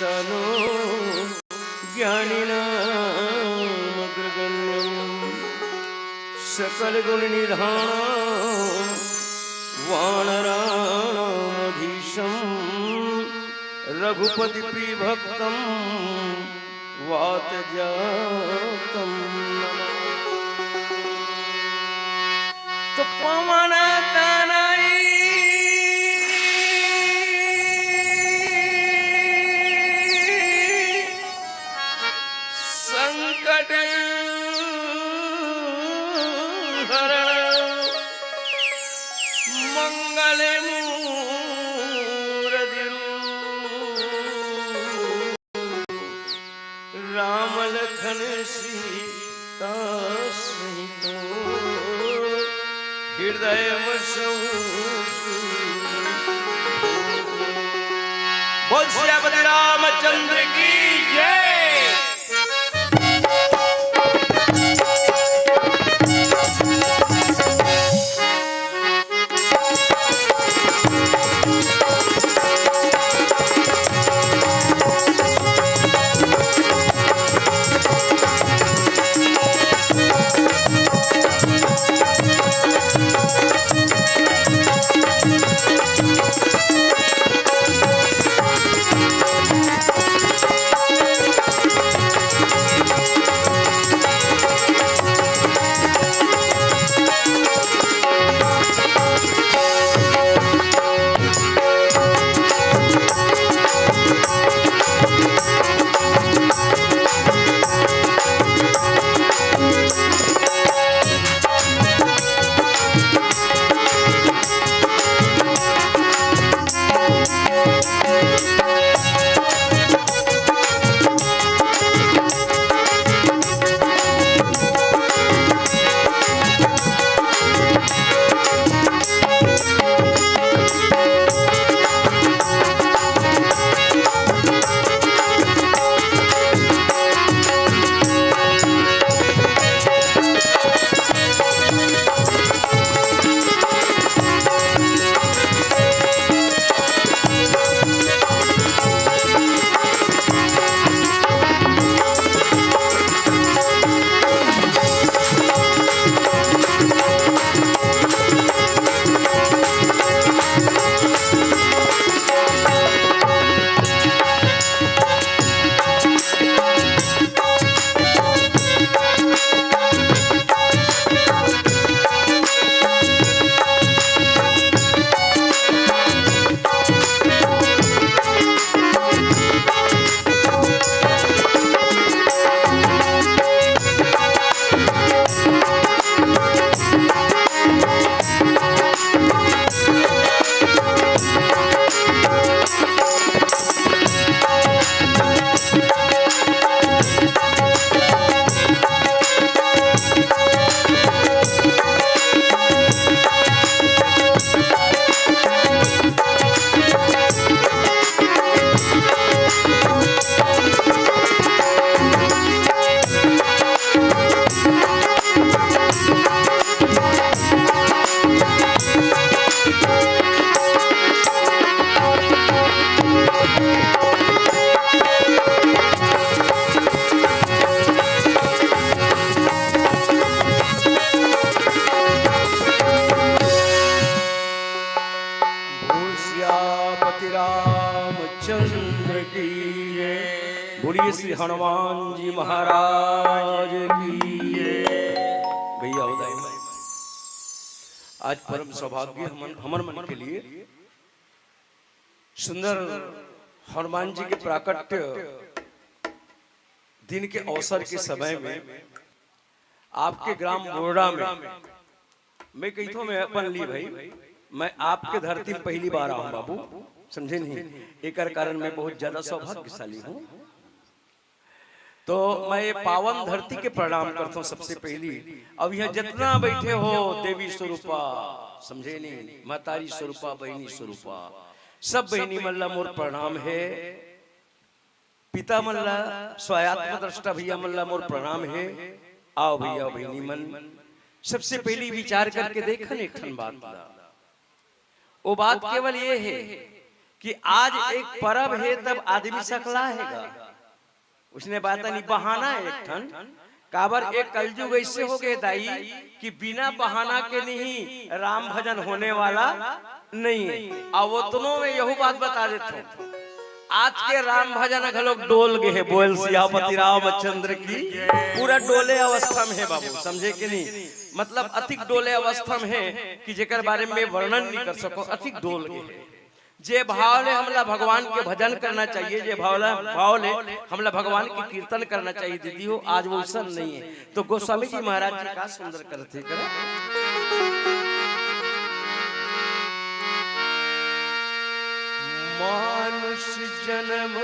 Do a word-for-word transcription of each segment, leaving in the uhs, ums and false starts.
तनो ज्ञानिनामग्रगण्यं सकलगुणनिधानं वानराणामधीशं रघुपतिप्रियभक्तं वातजातं नमामि। तो पवन तनय संकट हरण मंगल मूरति रूप राम लखन सीता सहित हृदय बसहु। बोल सियापति रामचंद्र की जय। बोल सियापति रामचंद्र की जय। बोलिए श्री हनुमान जी महाराज की जय। भैया उदय, आज परम सौभाग्य हमन, हमर मन के लिए सुंदर हनुमान जी के प्राकट्य दिन के अवसर के समय में आपके ग्राम बोरडा में, मैं कहिथों, मैं अपन ली भाई, मैं आपके धरती में पहली बार आऊं बाबू, समझे नहीं? एकर कारण मैं बहुत ज्यादा सौभाग्यशाली हूँ। तो मैं ये पावन धरती के प्रणाम करता हूँ सबसे पहली। अब यहाँ जितना बैठे हो देवी स्वरूपा, समझे नहीं, महतारी स्वरूपा, बहिनी स्वरूपा, सब बहिनी मन ला मोर प्रणाम है। पिता मन ला, स्वायात्म दृष्टा भैया मन ला मोर प्रणाम हे। आओ भैया, बहिनी मन, सबसे पहली विचार करके देखन एक ठन बात ला। वो बात केवल ये हे कि आज एक परब हे, तब आदमी सकला हे गा। उसने बात नहीं, बहाना हे एक ठन। काबर एक कलयुग ऐसे हो गए दाई कि बिना बहाना के नहीं राम भजन होने वाला नहीं हे। अब ओतनो में यहू बात बता देता हूँ, आज के राम भजन घलोक डोल गए हे। बोल सियापति रामचंद्र की। पूरा डोले अवस्था में हे बाबू, समझे कि नहीं? मतलब अतिक डोले अवस्था में हे कि जेकर बारे में वर्णन नहीं कर सको, अतिक डोल गए हे। जे भाव ले हमला भगवान के भजन करना चाहिए, जे भाव ले, भाव ले हमला भगवान के कीर्तन करना चाहिए दीदी हो, आज वो अइसन नहीं हे। तो गोस्वामी जी महाराज जी का सुंदर करथे, करे। मानुष जन्म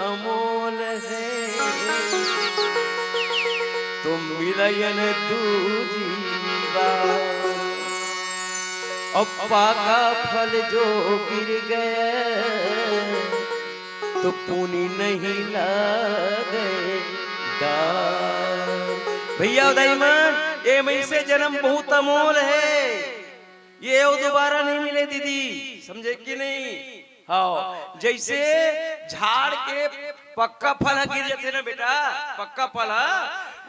अमोल हे, तो मिलय न दूजी बार। अब पाका फल जो गिर गया, तो पुनि नहीं लागे डार। भैया दाई मन, ए मइनसे जन्म बहुत अमोल हे, ये अउ दोबारा नहीं मिले दीदी, समझे कि नहीं? हाँ, जैसे झाड़ के पक्का फल ह गिर जाथे ना बेटा, पक्का फल ह,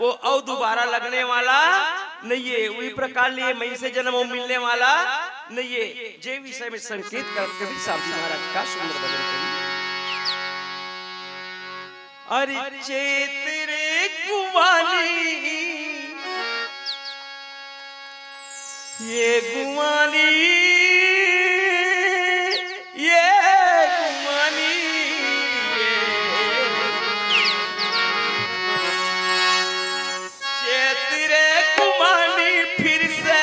वो अउ दोबारा लगने वाला नहीं हे। उही प्रकार ले मइनसे जन्म वो मिलने वाला नहीं हे। जे विषय में संकेत करत कबीर साहब जी महाराज का सुंदर भजन करी। अरे चैत रे कुमारी, ये कुमारी, ये कुमारी, ये चैत रे कुमारी फिर से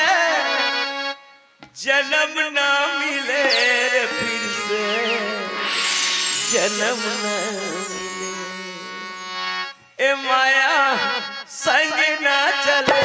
जन्म ना मिले रे फिर से, जन्म ना मिले। ए माया संग ना चले।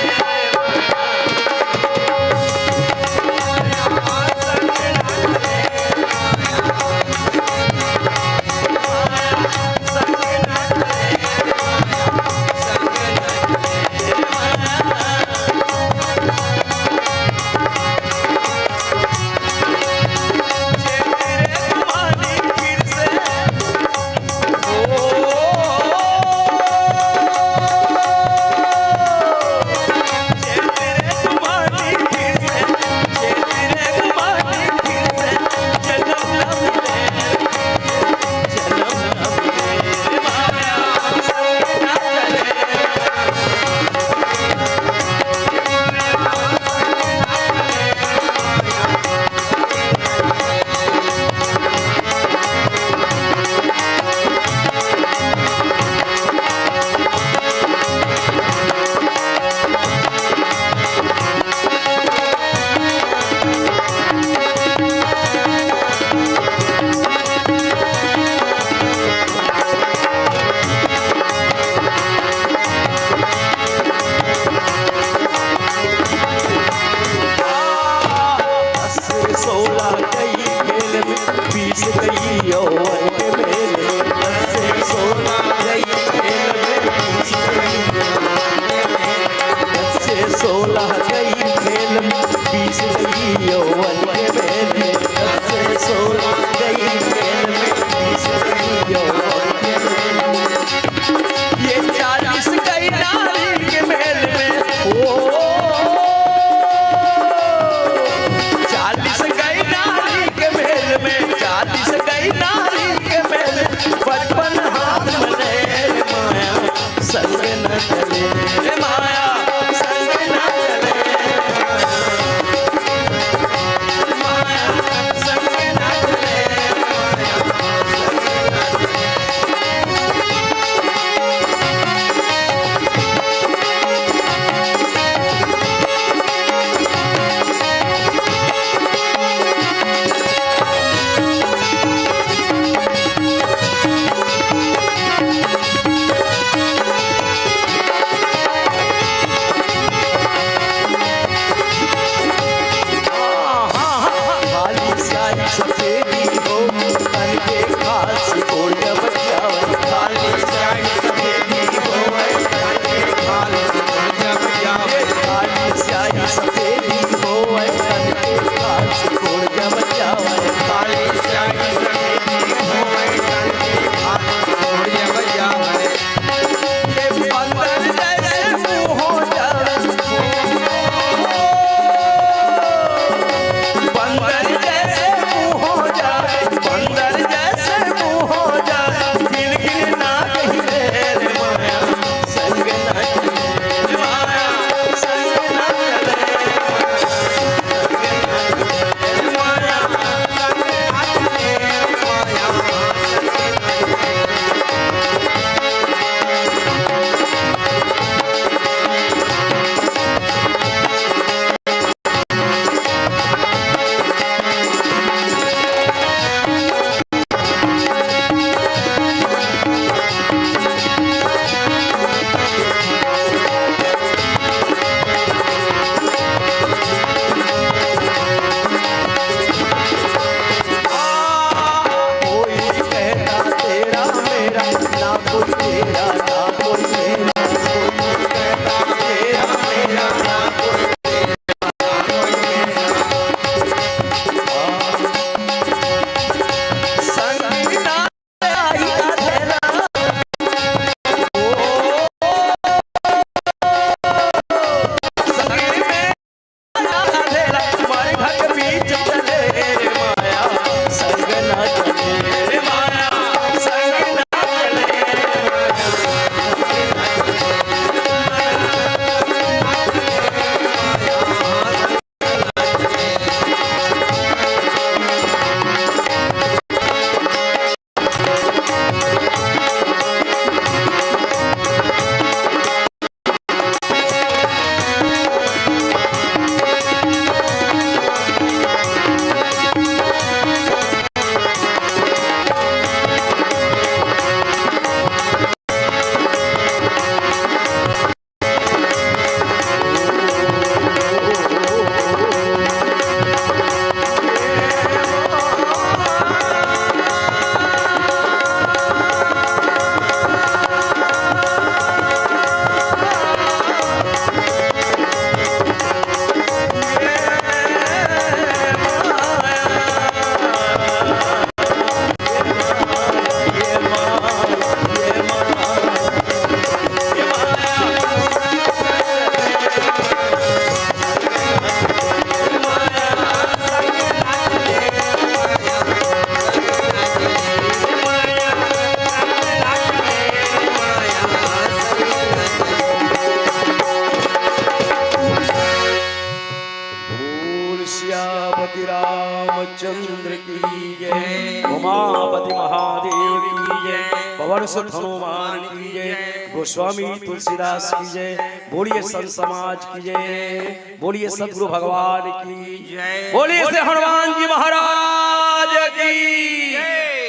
चंद्र की जय, उमापति महादेव की जय, पवन सुत हनुमान की जय, गोस्वामी तुलसीदास की जय। बोलिए संत समाज की जय, बोलिए सतगुरु भगवान की जय, बोलिए श्री हनुमान जी महाराज की।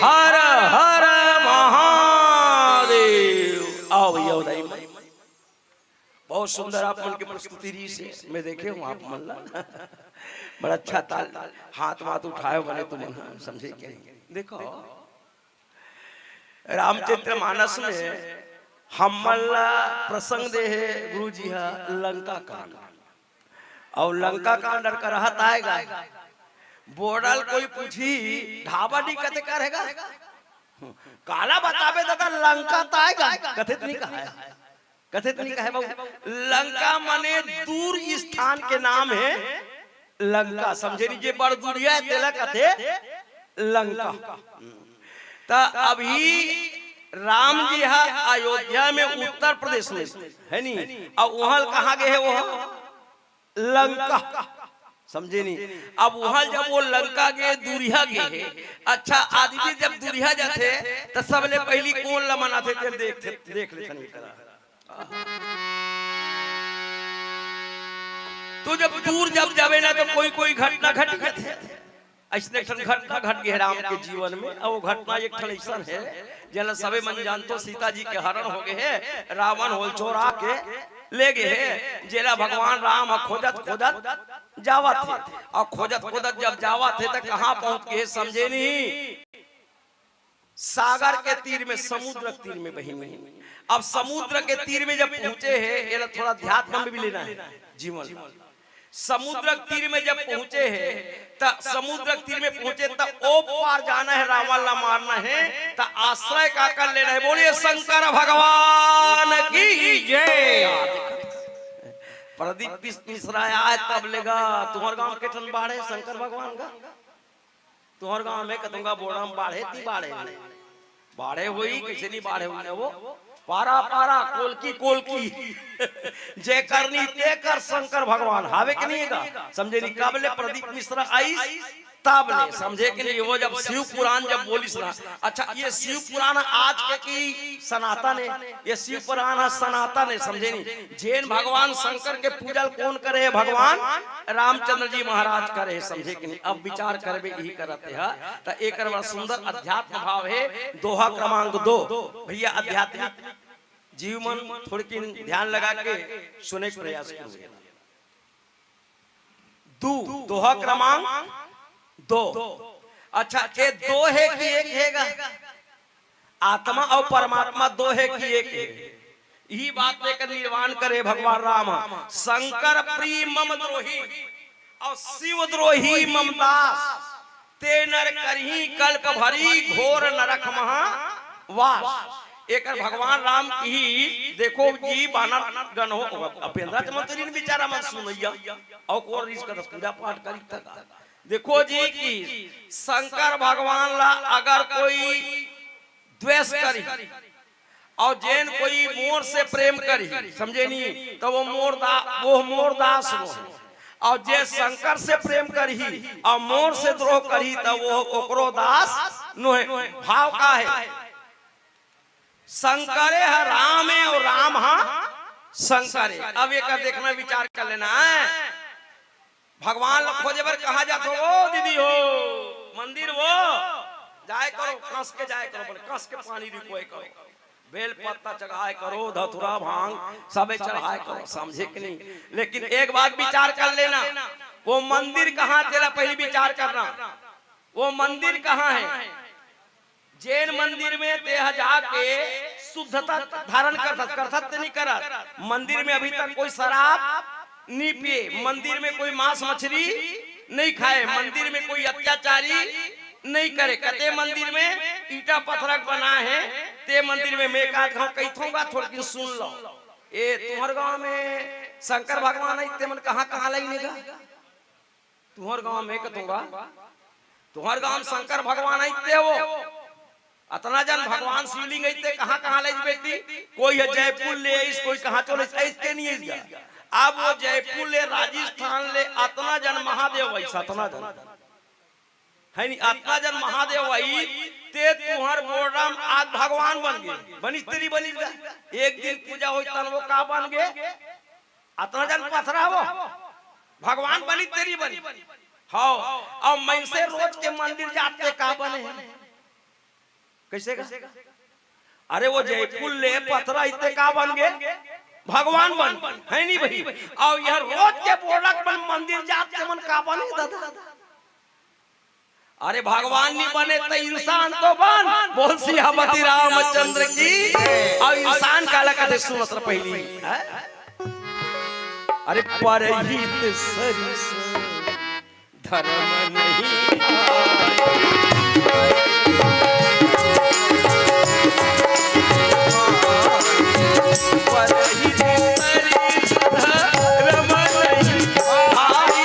हर हर महादेव। आओ भैया, उदाई। बहुत सुंदर आप मन के प्रस्तुति रहिस हे, मैं देखे हूँ आप मन ला। बड़ा अच्छा ताल, हाथ वाथ उठाए बने तुमन ह, समझे के नहीं? देखो, रामचरित मानस में हमन ला प्रसंग दे हे गुरु जी ह लंका कांड। अउ लंका कांड अर करहत आएगा, बोडल कोई पूछी, ढाबा नहीं कते करेगा? काला बताबे दादा, लंका त आएगा, कथे त नहीं कहा है। कथे त नहीं कहे बाबू, लंका मने दूर स्थान के नाम हे लंका, समझे नहीं? जे बड़ दूरिहा हे, तेला कथे लंका। त अभी राम जी ह अयोध्या में, उत्तर प्रदेश में, है नी? अउ उहाँ ल कहाँ गे हे वो? लंका, समझे नी? अब उहाँ जब वो लंका गे, दूरिहा गे हे, अच्छा, आदमी जब दूरिहा जाथे, त सबले पहिली कोन ल मनाथे, तेन देख, देख लेथन एकरा। तू जब दूर जब जाबे ना, त कोई कोई घटना घट जाथे। अइसने एक ठन घटना घट गे हे राम के जीवन में, अउ वो घटना एक ठन अइसन हे, जेला सबे मन जानथो, सीता जी के हरण हो गे हे, रावण ओला चोरा के ले गे हे, जेला भगवान राम ह खोजत खोजत जावत हे, अउ खोजत खोजत जब जावत हे, त कहाँ पहुँच गे हे, समझे नहीं? सागर के तीर में, समुद्र के तीर में बहिनी। अब समुद्र के तीर में जब पहुंचे हे, एला थोड़ा अध्यात्म में भी लेना हे जीवन। समुद्र के तीर में जब पहुंचे हे, त समुद्र के तीर में पहुंचे, त ओ पार जाना हे, रावण ला मारना हे, त आश्रय काकर लेना हे? बोलिए शंकर भगवान की जय। प्रदीप मिस-, मिश्रा आय तब ले गा, तुम्हर गांव के ठन बाढ़े शंकर भगवान का? तुम्हर गांव में कतों गा बोड़म बाढ़े ती बाढ़े। बाढ़े होई, कइसे नहीं बाढ़े होई ना वो? पारा पारा, कोलकी कोलकी। जेकर नी तेकर शंकर भगवान, हावे के नहीं गा? समझे नहीं? कब ले प्रदीप मिश्रा आइस, तब ले, समझे के नहीं? वो जब शिव पुराण जब बोलिस ना, अच्छा, ये शिव पुराण आज के की सनातन हे, ये शिव पुराण ह सनातन हे, समझे नहीं? जेन भगवान शंकर के पूजा ल कोन करे हे? भगवान रामचंद्र जी महाराज करे हे, समझे कि नहीं? अब विचार करबे, यही करत हे, त एकर बड़ा सुंदर अध्यात्म भाव हे। दोहा क्रमांक दो, भैया, आध्यात्मिक जीव मन थोड़किन ध्यान लगा के सुने के प्रयास करो। दू, दोहा क्रमांक दो। अच्छा, ये दो हे कि एक हे गा? आत्मा अउ परमात्मा दो हे कि एक हे? यही बात लेकर निर्वाण करे भगवान राम ह। शंकर प्रिय मम द्रोही अउ शिव द्रोही मम दास, ते नर करही कल्प भरी घोर नरक महा वास। एकर भगवान राम की, देखो जी, बानर गण हो, अब बेंदरा चमन तो नहीं बिचारा मन सुनइया, अउ कोन रिस कर पूजा पाठ करी तक। देखो जी कि शंकर भगवान ला अगर कोई द्वेष करी, अउ जेन कोई मोर से प्रेम करी, समझे नहीं, त वो मोर दा-, वो मोर दास नोहे। अउ जे शंकर से प्रेम करही अउ मोर से द्रोह करही, त वो ओकरो दास नोहे। भाव का हे? शंकरे ह राम हे अउ राम ह शंकर हे। अब एकर देखना, विचार कर लेना हे। भगवान ला खोजे बर कहाँ जाथो? ओ दीदी हो, मंदिर वो, जाए करो, कस के जाए करो, बोले, कस के पानी रिपोए करो, बेल पत्ता चढ़ाए करो, धतुरा भांग सबे चढ़ाए करो, समझे कि नहीं? लेकिन एक बात विचार कर लेना, वो मंदिर कहाँ, तेला पहले विचार करना, वो मंदिर कहाँ हे? जेन मंदिर में तेहा जाके शुद्धता धारण करथस, करथस ते नहीं करत? मंदिर में अभी तक कोई शराब नहीं पिए, मंदिर में कोई मांस मछली नहीं खाए, मंदिर में कोई अत्याचारी नहीं करे। कते मंदिर में ईटा पत्थर के बना हे, ते मंदिर में मैं एकाध घाव कहिथों गा, थोड़किन सुन लो। ए, तुम्हर गांव में शंकर भगवान हे, ते मन कहाँ कहाँ लइने गा? तुम्हर गांव में कतों गा, तुम्हर गांव में शंकर भगवान हे ते वो, अतना जन भगवान शिवलिंग हे ते कहाँ कहाँ ले बेटी? कोई ह जयपुर ले आइस, कोई कहाँ चले आइस, अइसे नहीं आइस गा। अब वो जयपुर ले, राजस्थान ले, अतना जन महादेव हे, अतना जन। है नी? अतना जन महादेव वही, ते तुहर बोलराम आज भगवान बन गे, बनिस तेरी बनिस गा। एक दिन पूजा होई तन वो का बन गे? अतना जन पथरा वो भगवान बनिस तेरी बनिस। हव, अब मनसे रोज के मंदिर जात ते का बने? कइसे का? अरे वो जयपुर ले पथरा इते का बन गे? भगवान बन, है नी भाई? अउ यह रोज के बोलक मन मंदिर जात के मन का बने दादा? अरे भगवान नी बने त इंसान तो बन। बोल सियापति रामचंद्र की। अउ इंसान काला कथे सुनत रह पहिली, हैं? अरे परहित सरिस धर्म नहीं भाई। परहित सरिस धर्म नहीं भाई।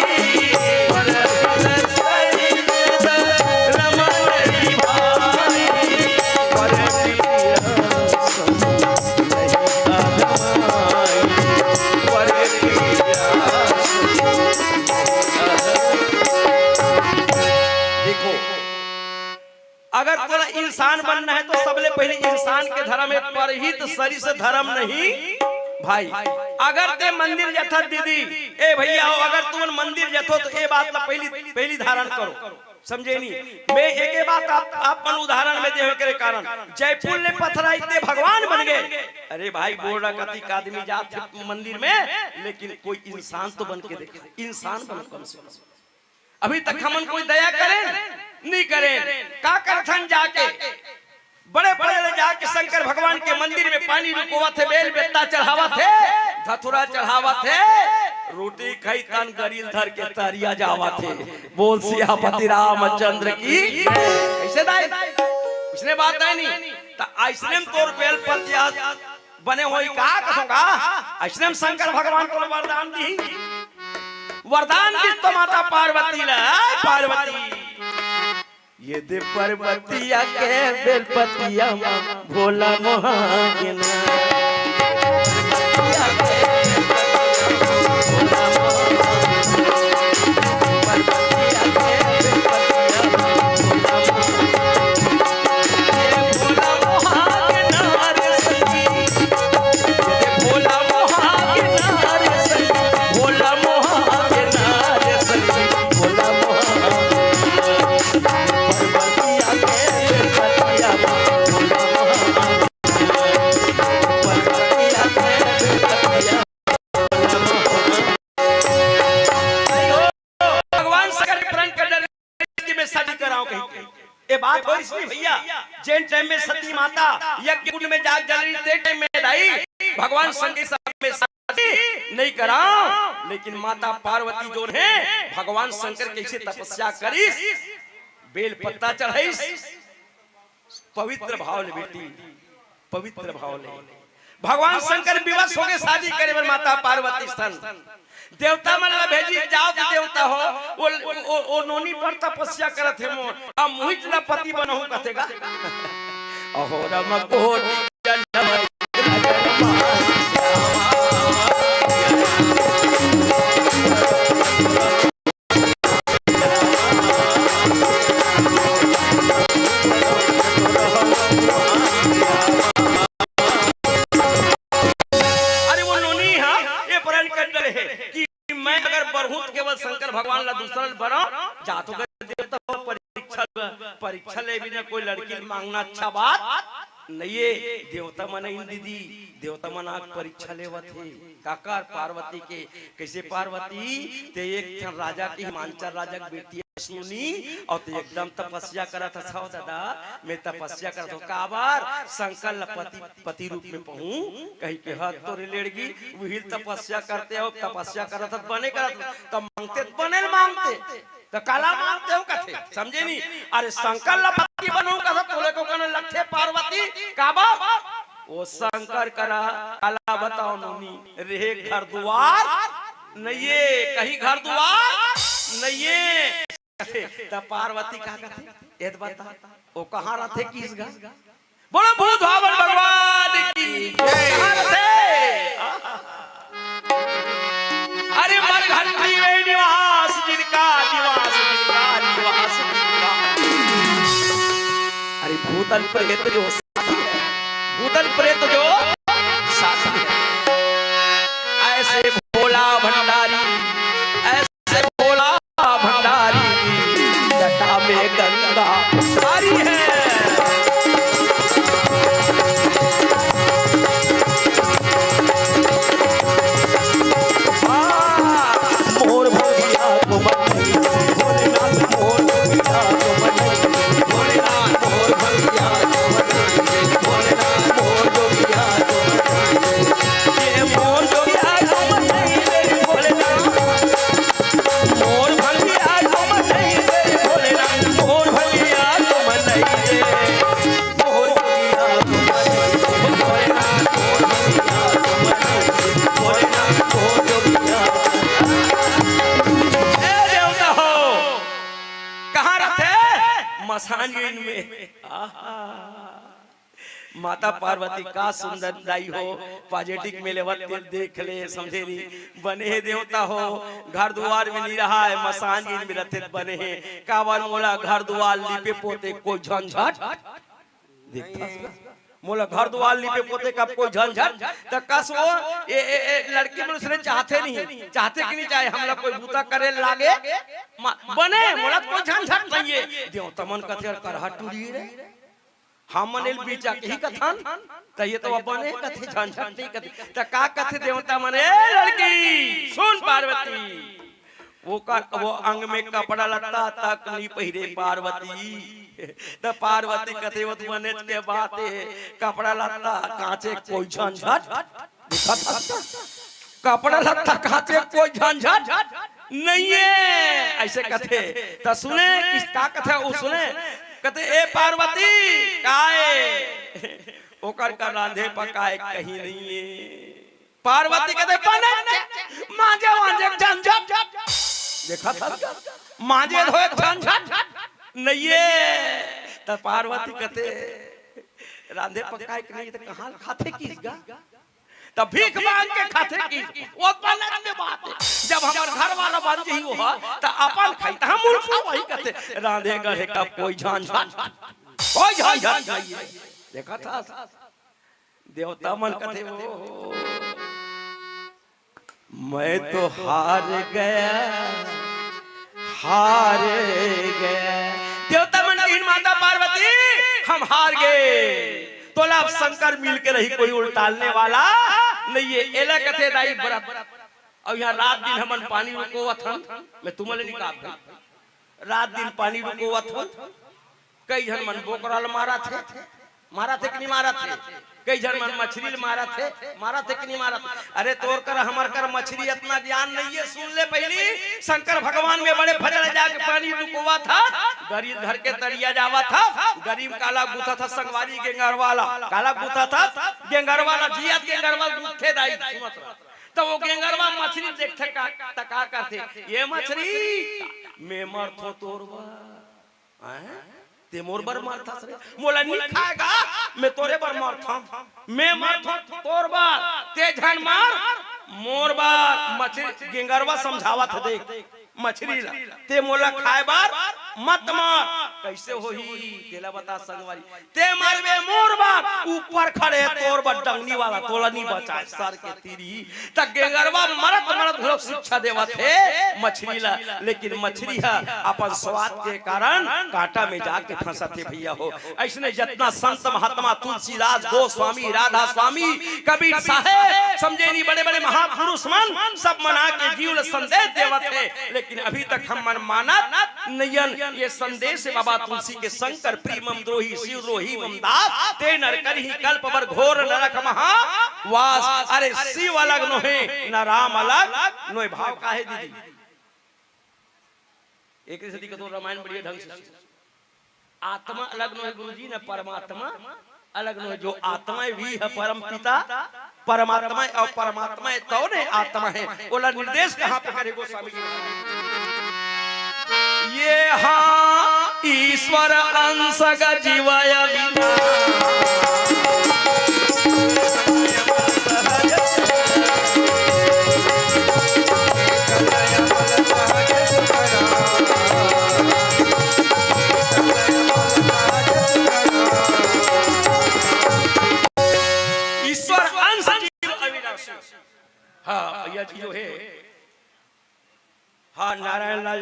परहित सरिस धर्म नहीं भाई। परहित देखो, अगर तोला इंसान बनना है तो सबले पहले इंसान के धर्म है, परहित सरिस धर्म नहीं भाई। अगर ते मंदिर जथत दीदी, ए भैया हो, अगर तुमन मंदिर जथो तो ए बात ला पहली, पहली धारण करो। समझे नी? मैं एक, एक बात आप, आप मन उदाहरण में देवे के कारण, जयपुर ले पथरा इते भगवान बन गे। अरे भाई, बोल रहा कतिक आदमी जात हे मंदिर में, लेकिन कोई इंसान तो बन के देखा, इंसान बन कम से कम। अभी तक हमन कोई दया करेन? नहीं करेन। का करथन जाके? बड़े पड़े ले जाके शंकर भगवान के मंदिर में पानी रुकवाथे, बेल बेत्ता चढ़ावथे, धतुरा चढ़ावथे, रोटी खाई तन गरील धर के तरिया जावथे। बोल सियापति रामचंद्र की। कइसे दाई? अइसने बात हे नी? त अइसने में तोर बेल पत्तिया बने होई का कथों का? अइसने में शंकर भगवान तोला वरदान दिही। वरदान दिस तो माता पार्वती ला, ए पार्वती। ये दे पर्वतिया के बेलपतिया मा भोला मोहा के ना। भगवान शंकर के प्रण कर डरे कि मैं शादी कराऊं कहीं के। ये बात होइस नी भैया, जेन टाइम में सती माता यज्ञ कुंड में जाग जल रही, ते टाइम में दाई भगवान शंकर के साथ में शादी नहीं कराऊं। लेकिन माता पार्वती जोन हे, भगवान शंकर कइसे तपस्या करिस, बेल पत्ता चढ़ाइस, पवित्र भाव ले बेटी, पवित्र भाव ले। भगवान शंकर विवश होगे शादी करे बर माता पार्वती सन। देवता मन ला भेजी, जाओ तो देवता हो, वो, वो, वो नोनी पर तपस्या करत हे मोर, अब मुहित ला पति बनहूं कथे गा। अहो रम कोटि जन्म अरे वो नोनी हा, ये प्रण कर डरे हे कि मैं अगर बरहूं त केवल शंकर भगवान ला दूसरा ला बरहूं, जात हो गए देवता हो, परीक्षा, परीक्षा ले बिना कोई लड़की मांगना अच्छा बात नहीं हे। देवता मन इन दीदी, देवता मन आके परीक्षा लेवत हे। काकर पार्वती के कइसे पार्वती, ते एक ठन राजा के हिमांचल राजा के बेटी सुनी, अउ ते एकदम तपस्या करत हस। हव दादा, मैं तपस्या करत हूं। काबर? शंकर ल पति, पति रूप में पहूं कहिके हत तोरे लेड़गी, उहिल तपस्या करते हो, तपस्या करत हस, बने करत हस, त मांगते त बने ल मांगते, त काला मांगते हो कथे, समझे नी? अरे शंकर ल पति बनहूं कथे, तोले को कहना लगथे पार्वती, काबर? ओ शंकर करा काला बताओ नोनी, रेहे घर दुवार नइये, कहीं घर दुवार नइये। त पार्वती का कथे? एद बता, ओ कहां रथे किस गा? बोलो भूत भावन भगवान की जय। कहां रथे? अरे मरघंटी में निवास जिनका, निवास जिनका, निवास जिनका। भूतल प्रेत जो साथी है, भूतल प्रेत जो साथी है। ऐसे भोला भंडारी, ऐसे भोला भंडारी, जटा में गंगा सारी है। हाँ, मोर भंगिया को मन, भोलेनाथ मोर भंगिया को मन, भोलेनाथ मोर भंगिया को मन, भोलेनाथ मोर जोगिया को मन, ये मोर जोगिया को मन, भोलेनाथ मोर भंगिया को मन, भोलेनाथ मोर भंगिया को मन, मोर भंगिया को मन, भोलेनाथ मोर भंगिया को मन, भोलेनाथ मोर जोगिया। ए देवता हो, कहाँ रथे? मसान गीन में। आहा। माता पार्वती का सुंदर दाई हो, पॉजिटिव में लेवत तेल देख ले, समझे नी? बने हे देवता हो, घर दुआर में नहीं रहा है, मसान गीन में रथे त बने हे। काबर मोला घर दुआर लिपे पोते कोई झंझट? देखता मोला घर दुआर लिपे पोते कब कोई झंझट? त कस वो, ए, ए, ए, लड़की मन उसने चाहते नहीं, चाहते कि नहीं चाहे, हमला कोई बूता करे लागे, मा-, बने, मोला कोई झंझट नहीं है। देवता मन कथे, "अरे करहा टूरी रे।" हमन एल बीचा के ही कथन, त ये तो बने कथे, झंझट नहीं कथे। त का कथे देवता मन, "ए लड़की, सुन पार्वती, ओकर, वो अंग में कपड़ा लत्ता तक नहीं पहिरे पार्वती।" त पार्वती कथे, "वो तो बने के बात है, कपड़ा लत्ता कांचे कोई झंझट।" कपड़ा लत्ता कांचे कोई झंझट नहीं है, ऐसे कथे। त सुने, किस का कथे, वो सुने। कथे, "ए पार्वती, काय? ओकर का रांधे पकाए कहीं नहीं है।" पार्वती कथे, "बने मांजे वांजे झंझट।" देखा था, मांजे धोए झंझट नहीं है। त पार्वती कथे, "रांधे पकाए के नहीं, त कहाँ खाथे किस गा?" त भीख मांग के खाथे कि वो बनत के बात है। जब हमर घर वाला बन जही वो, त अपन खाई, त हम उल्टा वही कहते, "रांधे गढ़े का कोई झंझट, कोई झंझट नहीं है।" देखा था, देवता मन कहते, "ओ, मैं तो हार गया, हार गया।" देवता मन कहिन, "माता पार्वती, हम हार गए।" तोला अब शंकर मिल के रही, कोई उलटालने वाला नहीं है। एला कथे दाई व्रत। अउ यहाँ रात दिन हमन पानी रुकोवत हन, मैं तुमन ले निकाल दूं। रात दिन पानी रुकोवत हन, कई झन मन बोकरा ल मारत हे, मारत हे कि नहीं मारत हे? कई झन मन मछरी ल मारत हे, मारत हे कि नहीं मारत? अरे तोर कर हमर कर मछरी अतना ज्ञान नहीं है, सुन ले पहली। शंकर भगवान में बड़े भजन जाके पानी रुकोवत हस, गरीब घर के तरिया जावत हस, गरीब काला गुथा था संगवारी गेंगरवाला, काला गुथा था गेंगरवाला, जियत गेंगरवाला गुथे दाई सुनत रह। त वो गेंगरवा मछरी देखथे का, त का करथे, "ये मछरी, मैं मरथों तोर बर।" हैं? ते मोर बर मरथस रे? मोला नी खाएगा, मैं तोरे बर मरथों। मैं मरथों तोर बर, ते झन मर मोर बर। मछरी, गेंगरवा समझावत हे, देख, मछरी ला, "ते मोला खाए बर मत मर।" कैसे होही? तेला बता संगवारी। "ते मरबे मोर बर, ऊपर खड़े तोर बर डंगनी वाला, तोला नी बचाए, सर के तीरी।" त गेंगरवा मरत मरत घलो शिक्षा देवत हे मछरी ला, लेकिन मछरी ह अपन स्वाद के कारण कांटा में जाके फंसत हे भैया हो। अइसने जतना संत महात्मा तुलसीदास, गोस्वामी, राधा स्वामी, कबीर साहेब, समझे नी, बड़े बड़े महापुरुष मन सब मन आके जीव ला संदेश देवत हे, लेकिन अभी तक हम मन मानत नइयन। ये संदेश हे बाबा तुलसी के, "शंकर प्रिय मम द्रोही, शिव द्रोही मम दास, ते नर करही कल्प भर घोर नरक महा वास।" अरे शिव अलग नोहे, न राम अलग नोहे। भाव का हे दीदी? एक सेती कथों रामायण बढ़िया ढंग से सुन। आत्मा अलग नोहे गुरुजी, न परमात्मा अलग नोहे। जो आत्मा हे, वही हे परम पिता, परमात्मा हे, अउ परमात्मा हे, तौन हे आत्मा हे। ओला निर्देश कहाँ पे करे गोस्वामी जी? "ये हा ईश्वर अंश ग जीवय विना।"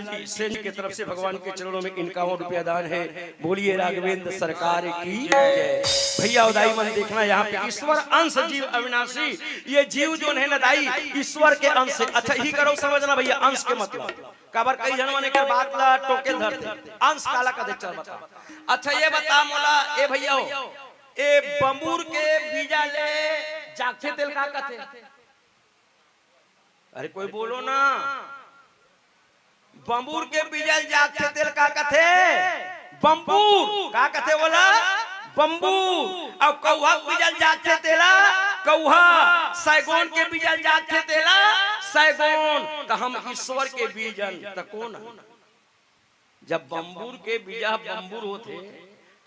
जी, सेन जी के तरफ से भगवान के चरणों में इक्यावन रुपया दान है। बोलिए राघवेंद्र सरकार की जय। भैया उदाई मन देखना, यहाँ पे ईश्वर अंश जीव अविनाशी, ये जीव जो है ना दाई, ईश्वर के अंश है। अच्छा, ही करो समझना भैया, अंश के मतलब। काबर कई झन मन एकर बात ला टोके धरथे, अंश काला कथे, चल बता। अच्छा, ये बता मोला, ए भैया हो, ए बंबूर के बीजा ले जागथे तेला का कथे? अरे कोई बोलो ना। बंबूर के बीजा ले जागथे तेला का कथे? बंबूर। का कथे बोला? बंबूर। अउ कौहा के बीजा ले जागथे तेला कौहा। सैगोन के बीजा ले जागथे तेला सैगोन। त हम ईश्वर के बीज अन, त कोन अन? जब बंबूर के बीजा बंबूर होथे,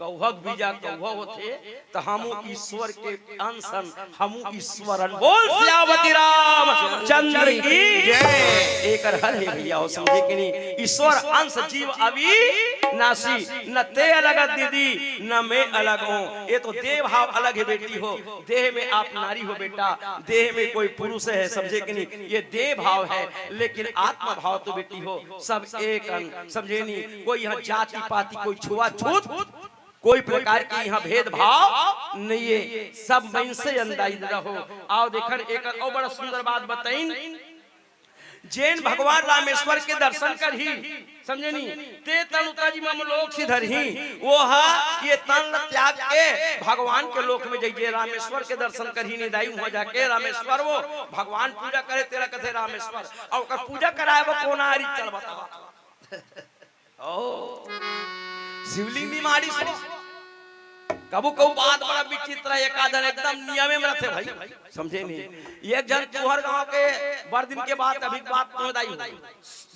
कौहा के बीजा कौहा होथे, त हमू ईश्वर के अंश अन, हमू ईश्वर अन। बोल सियावती रामचंद्र की जय। एकर हर हे भैया हो, समझे कि नहीं? ईश्वर अंश जीव अविनाशी, न ते अलग दीदी, न मैं अलग हूँ। ये तो देह भाव अलग है बेटी हो, देह में आप नारी हो बेटा, देह में कोई पुरुष है, समझे कि नहीं? ये देह भाव है, लेकिन आत्मा भाव तो बेटी हो, सब एक अन, समझे नहीं? कोई यहाँ जाति पाति, कोई छुआछूत, कोई प्रकार के यहाँ भेदभाव नहीं है, सब मन से अंदाज रहो। आओ देखन, एक अउ बड़ा सुंदर बात बताइन, जेन भगवान रामेश्वर के दर्शन करही, समझे नहीं, ते तन उतर जी मम लोक सिधरही, वो हा ये तन ल त्याग के भगवान के लोक में जाइए, रामेश्वर के दर्शन करही नहीं दाई, वहां जाके रामेश्वर वो भगवान पूजा करे, तेला कथे रामेश्वर, अउ ओकर पूजा कराए बर कोन आरी, चल बतावा। ओ, शिवलिंग भी मारिस हो। कभू कभू बात बड़ा विचित्र है, एक आध झन एकदम नियमे में रथे भाई, समझे नहीं? एक झन तुंहर गांव के, बड़ दिन के बात, अभी के बात तुंहर दाई हो,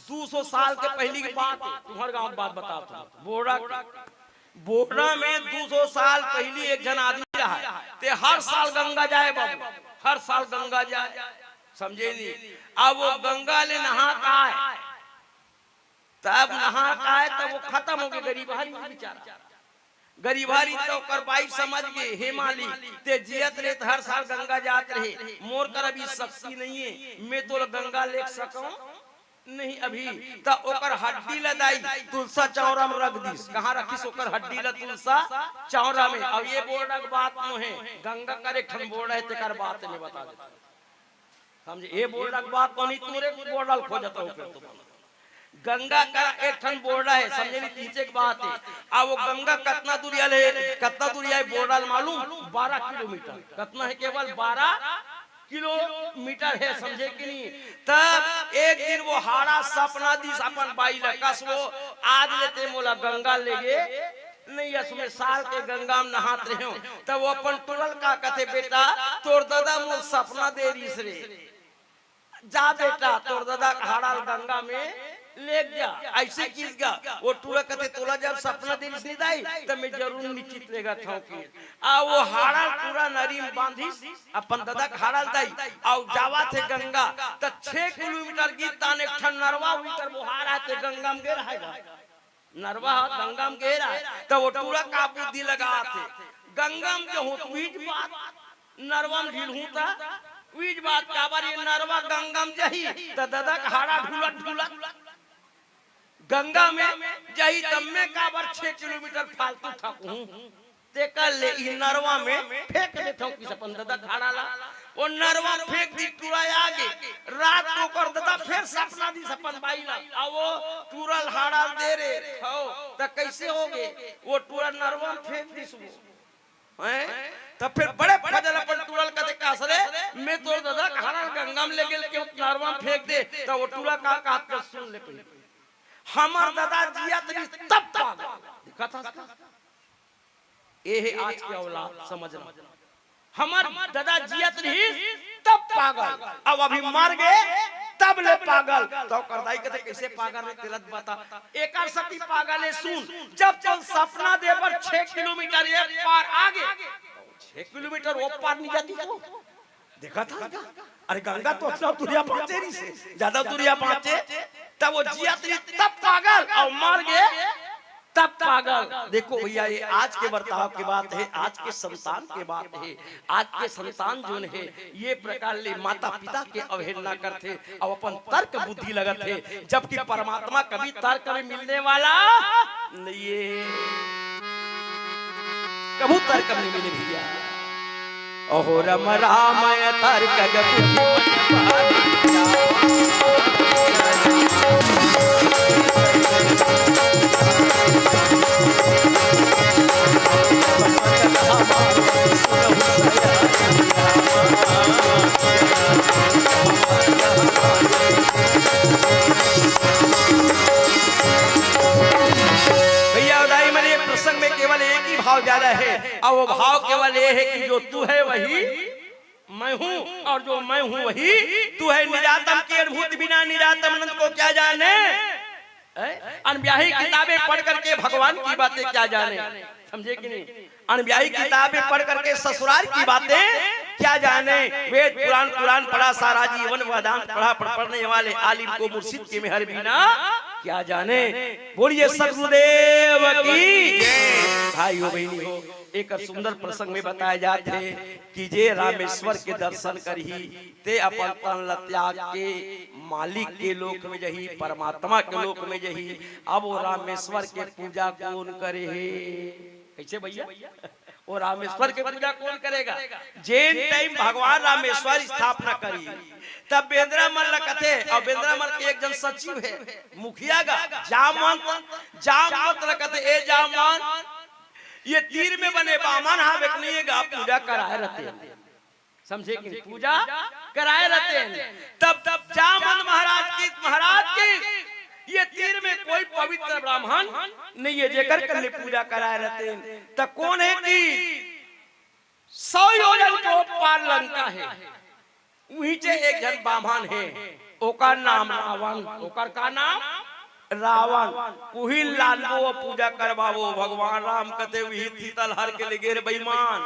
दू सौ साल के पहली की बात, तुंहर गांव की बात बतात हूं, बोहड़ा के। बोहड़ा में दू सौ साल पहली एक झन आदमी रहा, ते हर साल गंगा जाए बाबू, हर साल गंगा जाए, समझे नहीं? अब वो गंगा ले नहा के आए, तब नहा के आए, तब वो खतम हो गए, गरीब हरी बेचारा। गरीब हरी तो ओकर बाई समझ गए, हे मालिक, ते जियत रहे त हर साल गंगा जात रहे, मोर कर अभी शक्ति नहीं है, मैं तोला गंगा ले सकूं नहीं अभी। त ओकर हड्डी ल दाई तुलसा चौरा में रख दिस। कहाँ रखिस ओकर हड्डी ल? तुलसा चौरा में। अब ये बोहड़ा के बात नोहे, गंगा कर एक ठन बोहड़ा है, तेकर बात में बता देता। समझे? ए बोहड़ा के बात तो नहीं, तोरे बोहड़ा ल खोजत हो फिर तुम। गंगा कर एक ठन बोहड़ा है, समझे नहीं, पीछे के बात है। अब वो गंगा कतना दूरिया ले, कतना दूरिया है बोहड़ा ल मालूम? बारह किलोमीटर। कतना है? केवल बारह किलोमीटर है, समझे कि नहीं? तब एक दिन वो हाड़ा सपना दिस अपन बाई ल, कस वो आज ले ते मोला गंगा ले गे नहीं, असमे साल के गंगा में नहात रहे हो। तब वो अपन टूरा ल का कथे, बेटा, तोर ददा मोला सपना दे रिस रे, जा बेटा, तोर ददा के हाड़ा ल गंगा में लेग जा। ऐसे किस गा, वो टूरा कथे, तोला जब सपना दे रिस नहीं दाई, तब मैं जरूर निश्चित लेगत हूं कि। आ वो हाड़ा ल टूरा नरी में बांधिस, अपन ददा के हाड़ा ल दाई, अउ जावत हे गंगा, त छह किलोमीटर गिस तान एक ठन नरवा उही कर बोहात हे, गंगा में गे रहे गा। नरवा ह गंगा में गे रहे, त वो टूरा का बुद्धि लगात हे, गंगा में जहूं त उहीच बात, नरवा में ढिलहूं त उहीच बात। काबर ये नरवा गंगा में जही, त ददा के हाड़ा ढुलत ढुलत गंगा में जही, तब मैं काबर छह किलोमीटर फालतू थकहूं। तेकर ले ई नरवा में फेंक देथंव किस अपन ददा के हाड़ा ला। वो नरवा में फेंक दिस, टूरा आगे। रात को ओकर ददा फेर सपना दिस अपन बाई ला। आ वो टूरा ल हाड़ा ल दे रे थव, त कैसे होगे? वो टूरा नरवा में फेंक दिस वो। हैं? त फेर बड़े फजल अपन टूरा ल कथे, कस रे, मैं तोर ददा के हाड़ा ल गंगा में लेगे ल केहेंव, नरवा में फेंक दे। त वो टूरा का कहत हे सुन ले पहली। हमर ददा जियत रिस तब पागल। देखत हस का? ए हे आज के औलाद, समझना। हमर ददा जियत रिहिस तब पागल, अब अभी मर गे तब ले पागल। त ओकर दाई कथे, कैसे पागल रे, तेला त बता। एकर सेती पागल हे, सुन, जब तोला सपना दे बर छह किलोमीटर ए पार आगे, छह किलोमीटर ओ पार नहीं जातिस वो। देखत हस का? अरे गंगा तो अतना दूरिया बांचे रिहिसे, ज्यादा दूरिया बांचे, तब वो जियत रिहिस तब पागल, अउ मर गे तब पागल। देखो भैया, ये आज के बर्ताव के बात हे, आज के संतान के बात हे। आज के संतान जोन हे, ये प्रकार ले माता पिता के अवहेलना करथे अउ अपन तर्क बुद्धि लगत हे, जबकि परमात्मा कभी तर्क में मिलने वाला नइ हे, कभू तर्क में नइ मिले भैया। अहो रम राम तर्क बुद्धि मन पाई। भैया दाई मन, ये प्रसंग में केवल एक ही भाव ज्यादा हे, अउ वो भाव केवल ये हे कि जो तू है वही मैं हूँ, और जो मैं हूँ वही तू है। निजातम के अनुभूति बिना निजातम अनंत को क्या जाने? हैं? अनब्याही किताबें पढ़ करके भगवान की बातें क्या जाने? समझे कि नहीं? अनब्याही किताबें पढ़ करके ससुराल की बातें क्या जाने? वेद पुराण कुरान पढ़ा, सारा जीवन वेदांत पढ़ा, पर पढ़ने वाले आलिम को मुर्शिद के मेहर बिना क्या जाने? बोलिए सतगुरुदेव की जय। भाई हो, बहिनी हो, एक सुंदर प्रसंग में बताया जात हे कि जे रामेश्वर के दर्शन करही, ते अपन तन ल त्याग के मालिक के लोक में जही, परमात्मा के लोक में जही। अब वो रामेश्वर के पूजा कौन करे हे? कैसे भैया? वो रामेश्वर के पूजा कौन करेगा? जेन टाइम भगवान रामेश्वर स्थापना करी, तब बेंदरा मन ल कथे, अउ बेंदरा मन के एक जन सचिव हे, मुखिया गा, जामवंत, जामवंत ल कथे, ए जामवंत, ये तीर में बने बामन हा, एक नहीं हे गा, पूजा कराए रहिथे। समझे कि नहीं? पूजा कराए रहिथे। तब, तब जामवंत महाराज की, महाराज की, ये तीर में कोई पवित्र ब्राह्मण नहीं हे, जेकर कर ले पूजा कराए रहिथे। त कौन हे कि सौ योजन के ओ पार लंका हे, उही चे एक झन बामन हे, ओकर नाम रावण। ओकर का नाम? रावण। उही लानबो, पूजा करवाबो। भगवान राम कथे, उही सीतल हर के ले गे रे बेईमान।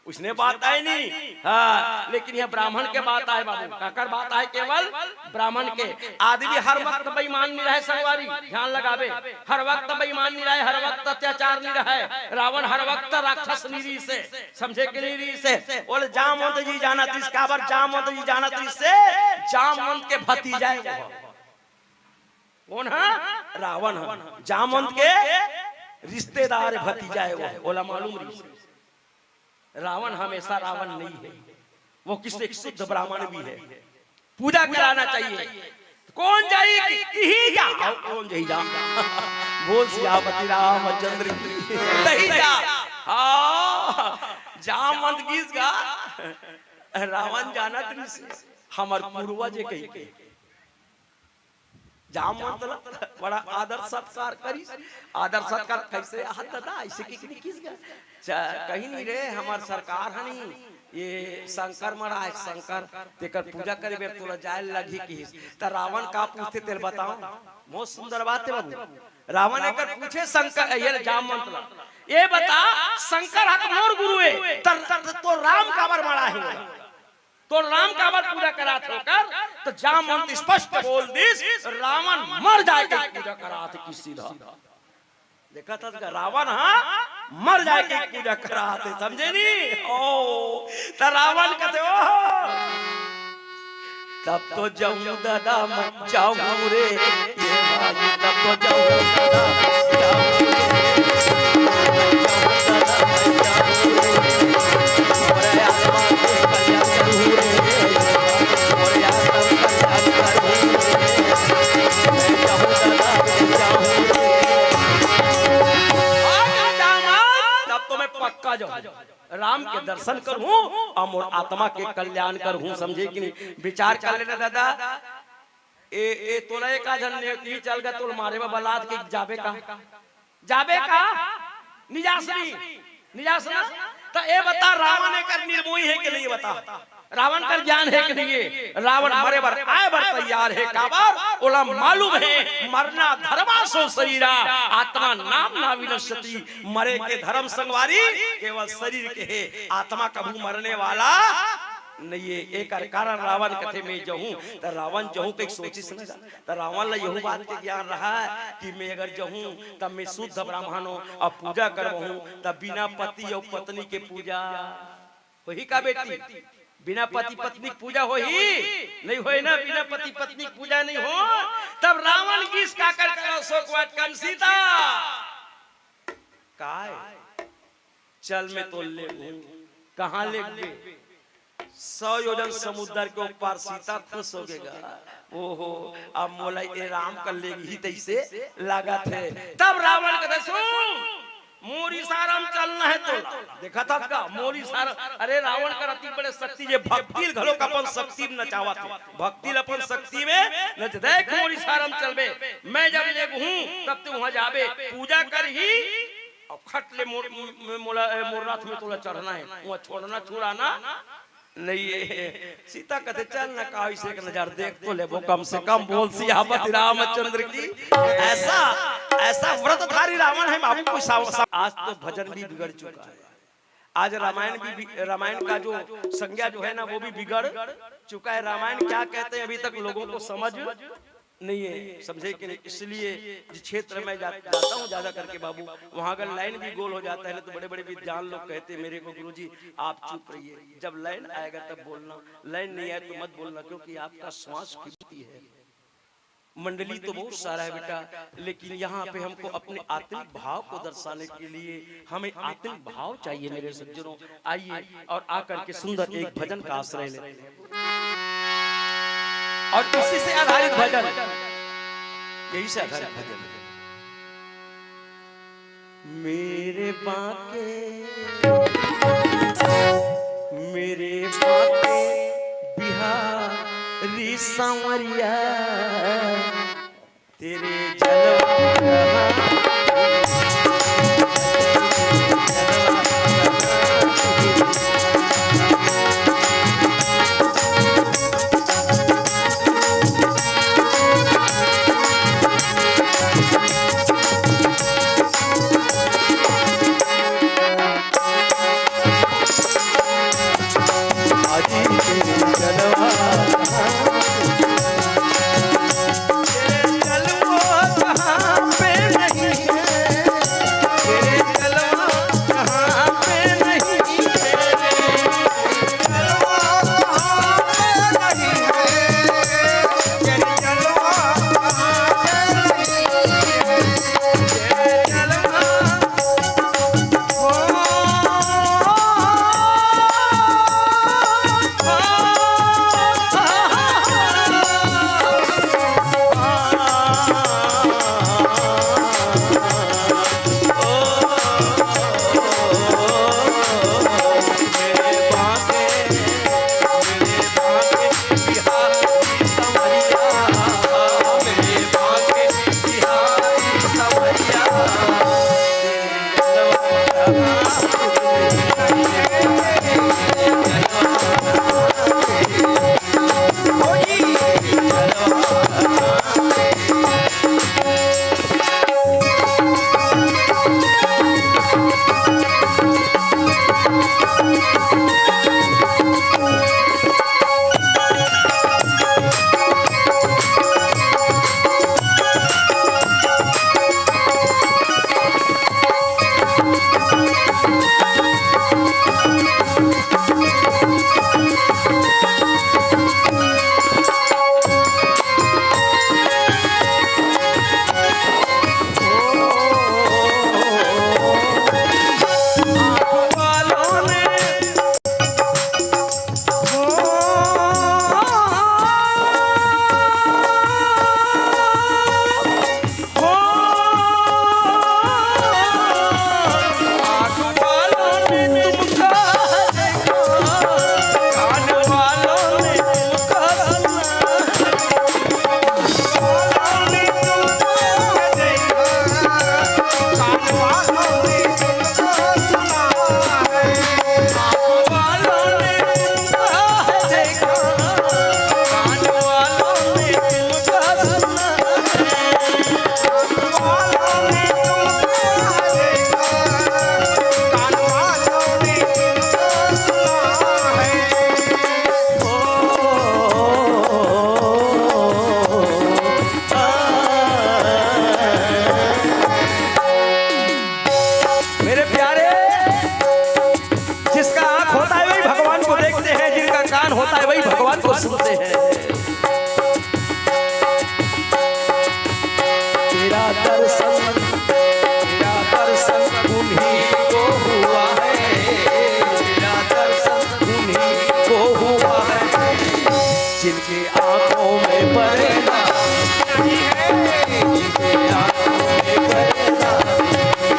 उसने बात आय नहीं। हाँ, लेकिन ये ब्राह्मण के बात आय बाबू। काकर बात आय? केवल ब्राह्मण के। आदमी हर वक्त बेईमान नहीं रहे संगवारी, ध्यान लगाबे। हर वक्त बेईमान नहीं रहे, हर वक्त अत्याचार नहीं रहे। रावण हर वक्त राक्षस नहीं रहिसे, समझे कि नहीं रहिसे? बोले जामवंत जी जानत रहिस, काबर जामवंत जी जानत रहिसे? जामवंत के भतीजा हे वो। कौन हा? रावण हा। जामवंत के रिश्तेदार भतीजा हे वो, ओला मालूम रहिसे। रावण हमेशा रावण नहीं हे, वो किसी एक शुद्ध ब्राह्मण भी हे। पूजा कराना चाहिए। कौन जाही कि, किही जा, अउ कौन जाही जा? बोल सियापति रामचंद्र की। तही जा। हाँ, जामवंत गिस गा, रावण जानत रहिसे, हमर पूर्वज हे कहिके। जामवंत ला बड़ा आदर सत्कार करिस। आदर सत्कार कैसे आहत दादा? ऐसे कि, कि नहीं किस गा? चा-, कहीं नहीं रे, हमर सरकार हनी, ये शंकर महाराज, शंकर, तेकर पूजा करे बर तोला जाए लगही किहिस। त रावण का पूछथे, तेल बताओ। बहुत सुंदर बात हे बाबू। रावण एकर पूछे शंकर, ये जामवंत ला, ये बता, शंकर हा त मोर गुरु हे, त, त, त, तो राम काबर मड़ा हे बोला? तो राम काबर पूजा करात हे ओकर? त जामवंत स्पष्ट बोल दिस, रावण मर जाए के पूजा करात हे किस सीधा। देखत हस गा, रावण हा मर जाए के पूजा करात हे, समझे नी? ओ, त रावण कथे, "ओहो, तब तो जाऊं दादा मैं जाऊं रे, ये भाई, तब तो जाऊं दादा मैं जाऊं रे, मैं जाऊं दादा मैं जाऊं रे, मोरे आत्मा के कल्याण करूं रे, मोरे आत्मा के कल्याण करूं रे, मैं जाऊं दादा मैं जाऊं रे।" आज जाऊं, तब तो मैं पक्का जाऊं। राम के दर्शन करहूं अउ मोर आत्मा के कल्याण करहूं, समझे कि नहीं? विचार कर लेना दादा। ए, ए, तोला एक आध झन ने की चल गा, तोला मारे बर बलात के जाबे का? जाबे का? निजासनी, निजासना। त ए बता, रावण एकर निर्मोही हे कि नहीं, बता? रावण कर ज्ञान हे कि नहीं हे? रावण मरे बर, आए बर तैयार हे। काबर? ओला मालूम हे, "मरना धर्मा सो शरीरा, आत्मा नाम ना विनश्यति।" मरे के धर्म संगवारी केवल शरीर के हे, आत्मा कभू मरने वाला नहीं ये एकर कारण रावण कथे मैं जहूं, त रावण जहूं कहिके सोचिस न गा। त रावण ला यहू बात के ज्ञान रहा कि मैं अगर जहूं तब मैं शुद्ध ब्राह्मण हों, अब पूजा करवहूं, तब बिना पति अउ पत्नी के पूजा होही का बेटी? बिना पति पत्नी के पूजा होही? नहीं होय ना, बिना पति पत्नी के पूजा नहीं हो। तब रावण गिस का कर करो शोक वाट कन सीता। काय? चल मैं तोला लेगहूं। कहां लेगबे? सौ योजन समुद्र के ऊपर। सीता खुश होगे गा। ओहो, अब मोला ए राम कर लेगही तइसे लागत हे। तब रावण कथे सुन, मोर इशारा म चलना हे तोला। देखत हस का? मोर इशारा। अरे रावण कर अति बड़े शक्ति, जे भक्ति ल घलोक अपन शक्ति म नचावत हे। भक्ति ल अपन शक्ति म नच। देख मोर इशारा म चलबे, मैं जब लेगहूं तब तैं उहां जाबे, पूजा करही अउ खट ले मोर, मोला, मोर रथ म तोला चढ़ना हे, उहां छोड़ना छुड़ाना नहीं हे। सीता कथे चल न का होइस, एक नजर देख तो लेबो, कम से कम बोल सियापति रामचंद्र की। ऐसा, ऐसा व्रतधारी रावण हे बाबू, कोई सा-, सा-, आज तो भजन भी बिगड़ चुका है। आज रामायण भी, भी, रामायण का जो संज्ञा जो है ना, वो भी बिगड़ चुका है। रामायण क्या कहते हैं, अभी तक लोगों को समझ नहीं है, समझे कि नहीं? इसलिए जिस क्षेत्र में जा, जाता हूँ ज्यादा करके बाबू, वहां अगर लाइन भी गोल हो जाता है ना, तो बड़े बड़े विद्वान लोग कहते हैं मेरे को, गुरुजी आप चुप रहिए, जब लाइन आएगा तब बोलना, लाइन नहीं आए तो मत बोलना, क्योंकि आपका श्वास कीमती है। मंडली तो बहुत सारा है बेटा, लेकिन यहाँ पे हमको अपने आत्मिक भाव को दर्शाने के लिए हमें आत्मिक भाव चाहिए मेरे सज्जनों। आइए और आकर के सुंदर एक भजन का आश्रय लें। और इसी से आधारित भजन, यही से आधारित भजन। मेरे बांके, मेरे बांके बिहारी सांवरिया, तेरे जलवा मेरे प्यारे, जिसका आंख होता है वही भगवान को देखते हैं, जिनका कान होता है वही भगवान को सुनते हैं। तेरा दर्शन, तेरा दर्शन उन्हीं को हुआ है, तेरा दर्शन उन्हीं को हुआ है, जिनके आंखों में पर्दा नहीं है, जिनके आंखों में पर्दा नहीं है।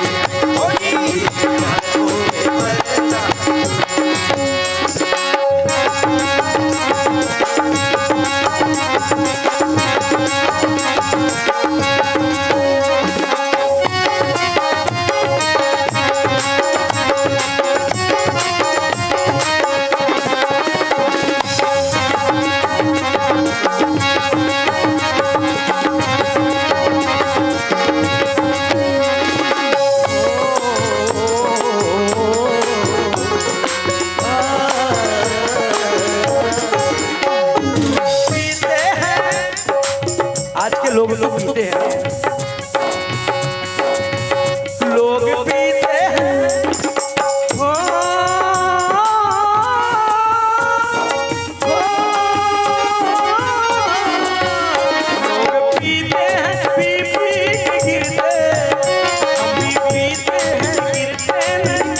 आज के लोग तो पीते हैं, लोग पीते हैं। हो, हो, लोग पीते हैं, पी पी के गिरते, हम भी पीते हैं, गिरते नहीं।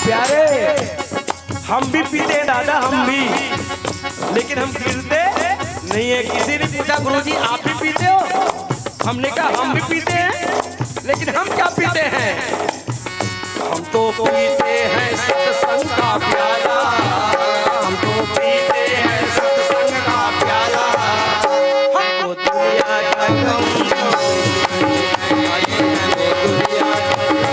प्यारे, हम भी पीते हैं दादा, हम भी, लेकिन हम गिरते नहीं है। किसी ने पूछा, "गुरुजी, आप भी पीते हो?" हमने कहा, "हम भी पीते हैं, लेकिन हम क्या पीते हैं?" हम तो पीते हैं सत्संग का प्याला, हम तो पीते हैं सत्संग का प्याला। हमको दुनिया का गम, हमको दुनिया का गम।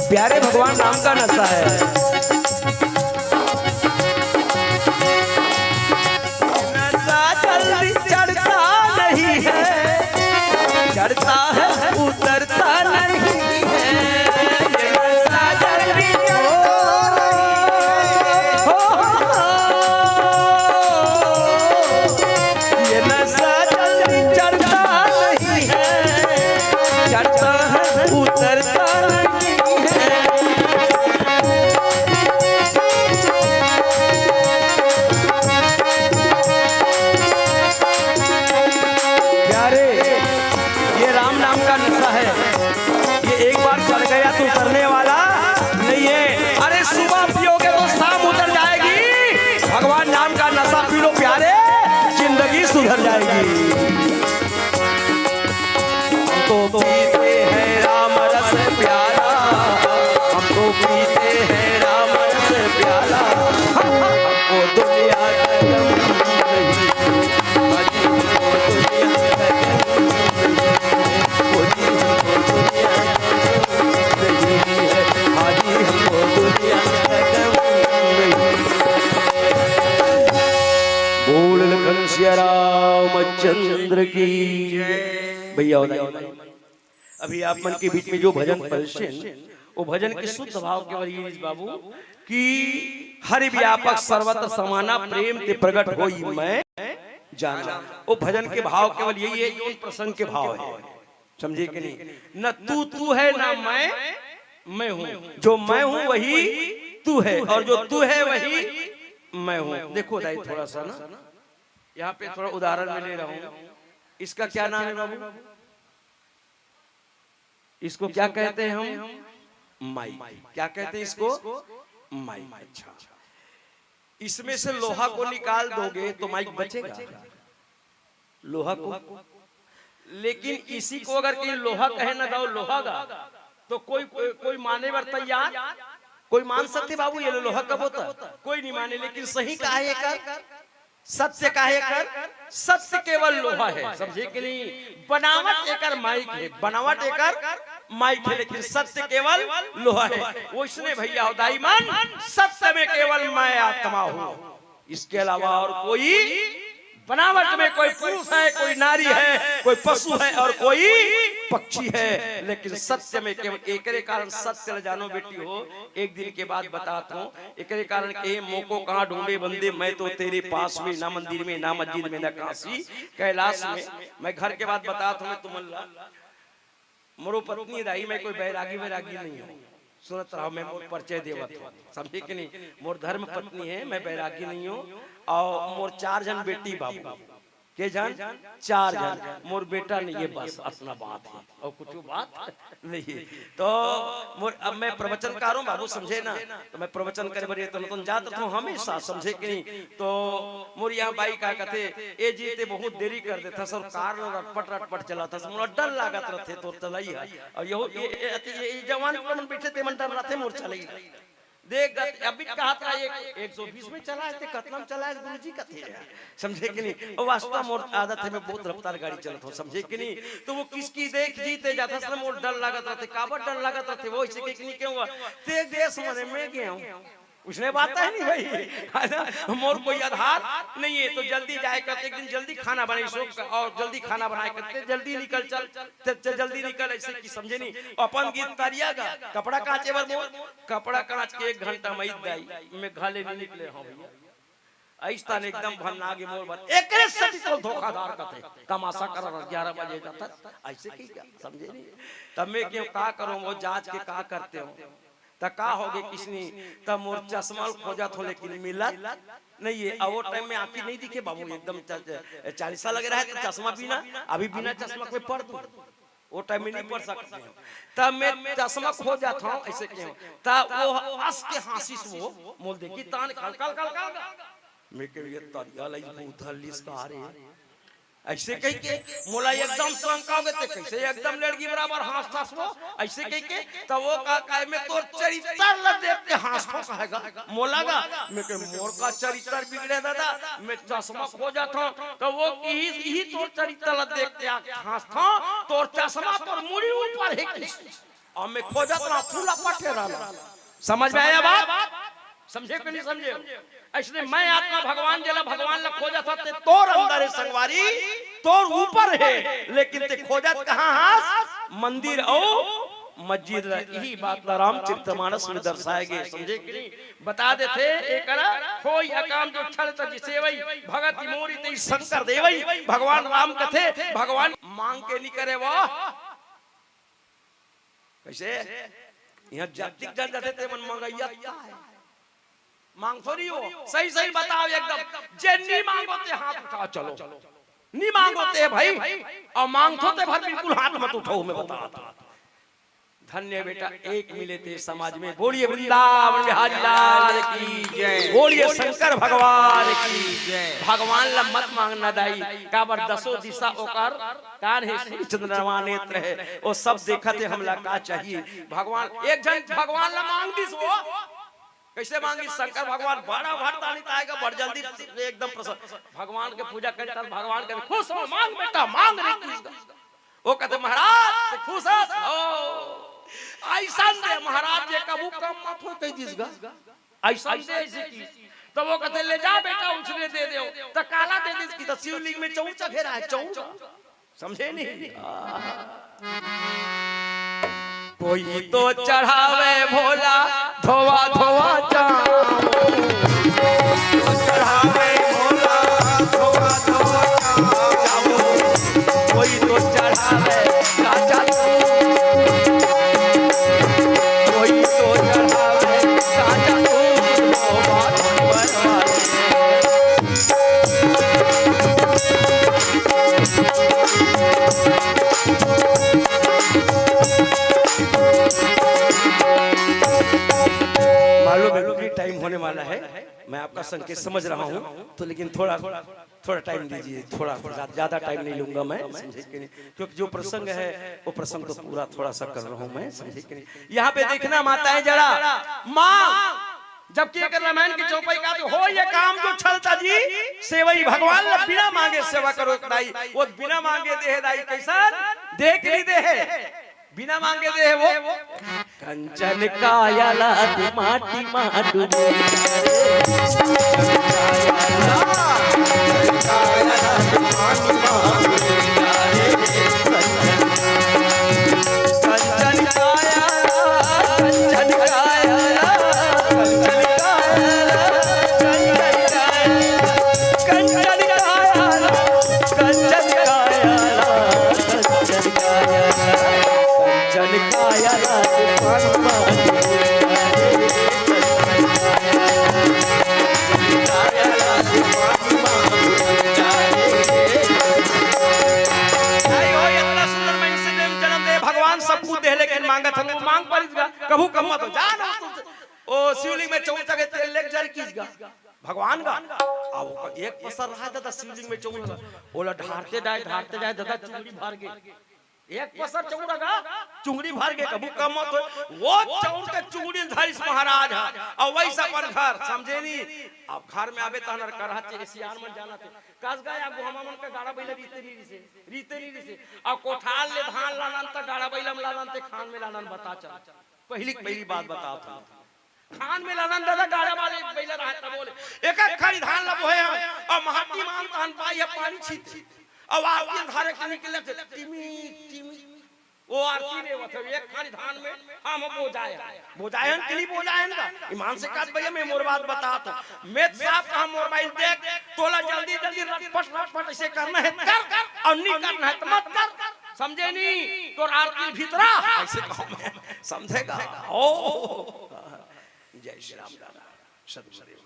प्यारे भगवान राम का नशा है। नशा जल्दी चढ़ता नहीं है, चढ़ता है, उतरता नहीं है। ये नशा जल्दी चढ़ता नहीं है। हो, हो, हो। ये नशा जल्दी चढ़ता नहीं है, चढ़ता है, उतरता नहीं है। प्यारे, ये राम नाम का नशा है, ये एक बार चढ़ गया तो उतरने वाला नहीं है। अरे, सुबह पियोगे तो शाम उतर जाएगी। भगवान नाम का नशा पी लो प्यारे, जिंदगी सुधर जाएगी। हम तो पीते हैं राम रस प्याला, हम तो पीते हैं राम रस प्याला। हमको दुनिया का गम नहीं, आज हमको दुनिया का गम नहीं, आज हमको दुनिया का गम नहीं। बोल लखन सिया रामचंद्र की। भैया, अभी आप मन के बीच में जो भजन पहुंचे, वो भजन के शुद्ध भाव केवल ये बाबू कि हरि व्यापक सर्वत्र समाना, प्रेम ते प्रगट होई मैं जाना। वो भजन के भाव केवल यही है, जो प्रसंग के भाव है। समझे कि नहीं? न तू तू है, ना मैं मैं हूँ। जो मैं हूँ वही तू है, और जो तू है वही मैं हूँ। देखो दाई, थोड़ा सा ना यहाँ पे थोड़ा उदाहरण मैं ले रहा हूँ। इसका क्या नाम है बाबू? इसको क्या कहते हैं हम? माइक। क्या कहते हैं इसको? माइक। अच्छा, इसमें से लोहा को निकाल दोगे तो माइक बचेगा? लोहा को लेकिन इसी को अगर कहीं लोहा कहे ना दाऊ, लोहा गा, तो कोई, कोई, कोई माने बर तैयार? कोई मान सकथे बाबू ये लोहा कबो त? कोई नहीं माने। लेकिन सही का हे एकर? सत्य का हे एकर? सत्य केवल लोहा हे, समझे कि नहीं? बनावट एकर माइक हे, बनावट एकर माइक हे, लेकिन सत्य केवल लोहा हे। वइसने भैया हो दाई मन, सत्य में केवल मैं आत्मा हूँ, इसके अलावा और कोई, बनावट में कोई पुरुष है, कोई नारी है, कोई पशु है और कोई पक्षी है, लेकिन सत्य में केवल। एकरे कारण सत्य ल जानो बेटी हो, एक दिन के बाद बतात हूँ। एकरे कारण के मोको कहाँ ढूंढे बंदे, मैं तो तेरे पास में, ना मंदिर में, ना मस्जिद में, ना काशी कैलाश में। मैं घर के बाद बतात हूँ मैं तुमन ला। मोरो पत्नी दाई, मैं कोई बैरागी वैरागी नहीं हूँ। सुनत रहो, मैं मोर परिचय देवत हूँ, समझे कि नहीं? मोर धर्म पत्नी है, मैं बैरागी नहीं हूँ। और मोर चार झन बेटी बाबू। के झन? चार झन। मोर बेटा नहीं है, बस अतना बात है, और कुछ बात नहीं है। तो मोर, अब मैं प्रवचनकार हूँ बाबू, समझे ना? तो मैं प्रवचन करे बर ये तो नतन जात रहूँ हमेशा, समझे कि नहीं? तो मोर यहाँ बाई का कथे, "ए जी, ते बहुत देरी कर देथस, और कार ल रटपट रटपट चलाथस, मोला डर लागत रथे तोर चलई ह।" और यहू, ये, ये, ये, ये जवान मन बैठे ते मन डर रथे मोर चलई। देख गत, अभी कहा था एक, एक सौ बीस में चला है, ते कतना में चला है गुरुजी कथे है, समझे कि नहीं? और वास्तव मोर आदत है, मैं बहुत रफ्तार गाड़ी चलत हूँ, समझे कि नहीं? तो वो किसकी देख जीते जाता सर, मोर डर लागत रथे। काबर डर लागत रथे? वो इसे के नहीं क्यों हुआ? ते देश मने मैं गया हूँ, उसने बात है नहीं भाई, है ना? मोर कोई आधार नहीं है, तो जल्दी जाए करते, एक दिन जल्दी खाना बनाई सो, और जल्दी खाना बनाए करते, जल्दी निकल चल, चल, चल, जल्दी निकल, ऐसे कि समझे नहीं। अपन गीत तरिया गा, कपड़ा काचे बर मोर, कपड़ा काच के एक घंटा मई दाई, मैं घले नहीं निकले हूँ भैया। ऐसा एकदम भन्ना गे मोर बर, एकरे सेती तो धोखाधार कथे, तमाशा कर ग्यारह बजे जाता, ऐसे की क्या, समझे नहीं? तब मैं क्यों का करूँ, वो जांच के का करते हो? त का होगे किसनी? त मोर चश्मा ल खोजत हो, लेकिन मिलत नहीं है। अब वो टाइम में आँखी नहीं दिखे बाबू, एकदम च-, च-, चालीसा लगे रहे तो चश्मा बिना, अभी बिना चश्मा के मैं पढ़ दूँ, वो टाइम में नहीं पढ़ सकते हैं। तब मैं चश्मा खोजत हूँ, ऐसे क्यों? त वो हंस के हंसिस वो, मोल देखी तान खल खल खल खल। मैं कह, "ये तरिया लई उधर लिस का रे।" ऐसे कह के मोला एकदम शंका होगे, ते कैसे एकदम लड़की बराबर हंसथस वो, ऐसे कह के। त वो का, का मैं तोर चरित्र ल देख के हंसथों कहेगा, मोला गा। मैं कहे, "मोर का चरित्र बिगड़े दादा, मैं चश्मा खोजत हूँ।" त वो इही, इही तोर चरित्र ल देख के हंसथों, तोर चश्मा तोर मुड़ी ऊपर है किस, और मैं खोजत रहा फूला पठे रहना। समझ में आया बात? समझे कि नहीं समझे? इसलिए मैं आत्मा भगवान जेला भगवान ला खोजत हस, ते तोर अंदर है संगवारी, तोर ऊपर है, लेकिन ते खोजत कहाँ हस? मंदिर अउ मस्जिद ला। यही बात ला रामचरितमानस में दर्शाए गए, समझे कि नहीं? बता देथे, एकरा होई अकाम जो छल तजि सेवई, भगति मोरी तेहि शंकर देवई। भगवान राम कथे, भगवान मांग के नहीं करे वो। कैसे? यहाँ जतिक जन जाथे ते मन मंगइया का है। मांगथो नहीं हो, सही सही बताओ एकदम। जे नहीं मांगो ते हाथ उठाओ, चलो। नहीं मांगो ते भाई, और मांगथो ते भर बिल्कुल हाथ मत उठाओ, मैं बता। धन्य बेटा, एक मिले ते समाज में। बोलिए वृंदावन बिहारी लाल की जय। बोलिए शंकर भगवान की जय। भगवान ला मत मांगना दाई, काबर दसो दिशा ओकर कान है, सूर्य चंद्रमा नेत्र है, वो सब देखत है, हमला का चाहिए? भगवान, एक झन भगवान ला मांग दिस वो। कैसे मांगिस? शंकर भगवान बड़ा भरदानी ताएगा, बड़ जल्दी एकदम प्रसन्न। भगवान के पूजा करे, तब भगवान के खुश हो, "मांग बेटा, मांग रे कृष्ण।" वो कहते, "महाराज, ते खुश हस?" "हो।" "ऐसा दे महाराज, जे कबू कम मत हो," कह दिस गा। "ऐसा दे, ऐसे की।" तब वो कहते, "ले जा बेटा, उसने दे दे।" तो काला दे दिस कि तो शिवलिंग में चौचा घेरा है, चौचा। समझे नहीं? कोई तो चढ़ावे भोला धोवा धोवा जाऊं। कोई तो चढ़ावे भोला धोवा धोवा जाऊं। कोई तो चढ़ावे गाजा दूध। कोई तो चढ़ावे गाजा दूध, धोवा धोवा जाऊं। मालूम है कि टाइम होने वाला है, मैं आपका संकेत समझ रहा हूँ, तो लेकिन थोड़ा थोड़ा टाइम दीजिए, थोड़ा ज्यादा टाइम नहीं लूंगा मैं, समझे कि नहीं? क्योंकि जो प्रसंग है, वो प्रसंग तो पूरा थोड़ा सा कर रहा हूं मैं, समझे कि नहीं? यहाँ पे देखना, माताएं जरा, माँ, जबकि एक रामायण की चौपाई का तो हो ये काम जो छलता जी, सेवई भगवान ला बिना मांगे सेवा करो एक दाई, वो बिना मांगे देह दाई कैसन, देख नहीं देह, बिना मांगे देह वो। कंचन काया लागे माटी मा डूबे। कंचन काया, कंचन काया, कंचन काया, कंचन काया, कंचन काया, कंचन काया। कंचन काया लागे पानी मा डूबे। भाई हो, इतना सुंदर मनुष्य जन्म दे भगवान, सब कुछ दे, लेकिन मांगत हन, वो मांग परिस गा, कभू कम मत हो। जा ना तू, ओ शिवलिंग में चौंक के तेल लेके जर किस गा, भगवान गा। अब एक पसर रहा दादा शिवलिंग में चौंक, ओला ढारते जाए, ढारते जाए दादा, चुंगड़ी भर गे। एक पसर चौंक गा, चुंगड़ी भर गे, कभू कम मत हो। वो चौंक के चुंगड़ी धरिस महाराज हा, अउ वइस अपन घर, समझे नी? अब घर में आबे तहन करहा चे, सियान मन जानथे। कस गा या गोहमा मन के गाड़ा बइला रीते नी रिसे, रीते नी रिसे। अउ कोठार ले धान लानन त गाड़ा बइला म लानन ते खान में लानन, बता चल। पहिली के पहिली बात बतात हंव। खान में लानन दादा, गाड़ा वाले बइला रहय तब बोले, एक एक खड़ी धान ला बोहे हंव, अउ महाती मान तहन बाई ह पानी छींचे, अउ आती धारे के निकले थे, टिमी, टिमी, वो आरती देवत हे, एक खड़ी धान में हम बोजाए हन, बोजाए हन कि नहीं बोजाए हन गा? ईमान से कहत भैया, मैं मोर बात बतात हंव, मैं साफ कहा मोर बाई देख, तोला जल्दी जल्दी रटपट रटपट अइसे करना हे त कर, अउ नहीं करना हे त मत कर, समझे नहीं? तोर आरती भीतरा, अइसे कहा मैं, समझे गा? ओ। जय श्री राम दादा, सदगुरुदेव।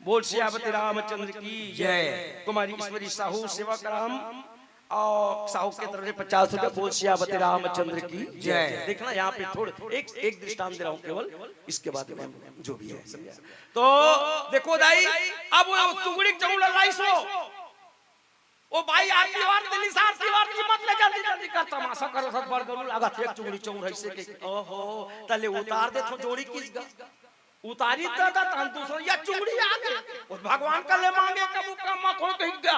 बोल सियावती रामचंद्र की जय। कुमारी ईश्वरी साहू सेवक राम अउ साहू के तरफ से पचास रुपया। बोल सियावती रामचंद्र की जय। देखना यहाँ पे थोड़े एक, एक दृष्टांत दे रहा हूँ केवल, इसके बाद में जो भी है। तो देखो दाई, अब वो चुंगड़ी चौंक लाइस हो, ओ बाई, आरती वारती ली, आरती वारती मत ले, जल्दी जल्दी कर, तमाशा करो सब, बड़ गरू लागत हे, एक चुंगड़ी चौंक हे अइसे के, ओहो, तले उतार दे थो जोड़ी किस गा। उतारी त गा, तहन दूसरा या चुंगड़ी आ गे। ओ भगवान का ले मांगे, कभू कम मत हो कहि गा।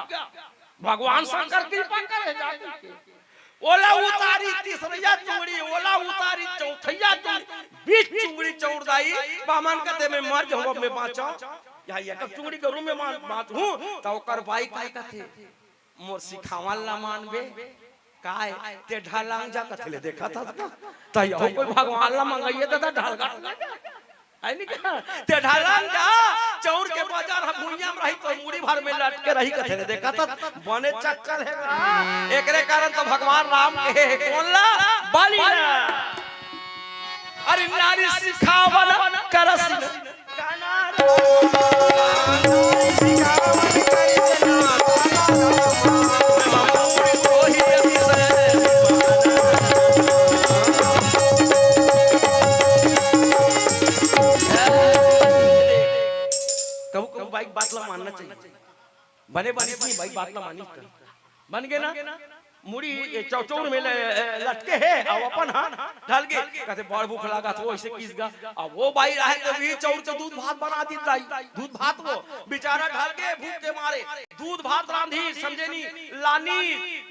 भगवान शंकर कृपा करे जाती के। ओला उतारी तीसरइया चुंगड़ी, ओला उतारी चौथइया चुंगड़ी, बीच चुंगड़ी चौंक दाई, बामन कथे मैं मर जाहूं, अब मैं बांचों। या एक चुंगड़ी के रूप में मान, बांचहूं, त ओकर बाई काय कथे? मोर सिखावन ला मानबे? काय? ते ढलांग जा कथे ले देखत हस का? त यहू कोई भगवान ला मंगइया त ढलगा हे नी का? ते ढलांग जा, चौंक के बजर ह भुइयां म रही त मुड़ी भर में लटके रही कथे ले देखत हस, बने चक्कर हे गा। एकरे कारण त भगवान राम कहे हे कोन ला? बलि ला। अरे नारी सिखावन करस न। कभू कभू बाई के बात ला मानना चाहिए। बने बने की बाई के बात ला मानी। बन गे ना? मुड़ी ए चौचौर में ले, ए, लटके हे, अउ अपन हा ढल गे। कथे बड़ भूख लागत हे, अइसे किस गा। अब वो बाई रहे त भी चौर के दूध भात बना दी दाई, दूध भात वो। बिचारा ढल गे भूख के मारे, दूध भात रांधी, समझे नी, लानी,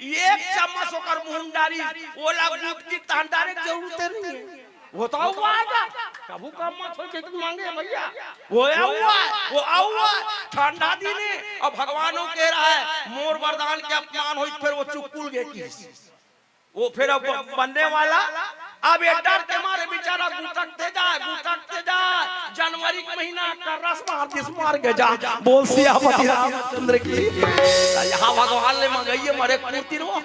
एक चम्मच ओकर मुंह म डारी, ओला गुटकी तहन डारे के जरूरते नहीं हे। वो तो अउ आय गा, कभू कम मत हो, जइसे मांगे भैया। वो अउ आय, वो अउ आय, ठंडा दिन हे, अउ भगवानो कहे रहे, मोर वरदान के अपमान होई, फेर वो चुकुल गे किस। वो फेर अब बनने वाला, अब ये डर के मारे बिचारा गुटकते जाय, गुटकते जाय, जनवरी के महीना का रस मार दिस, मर गे जा। बोल सियावती रामचंद्र की। यहाँ भगवान ले मंगइया मरे कुर्ती रो।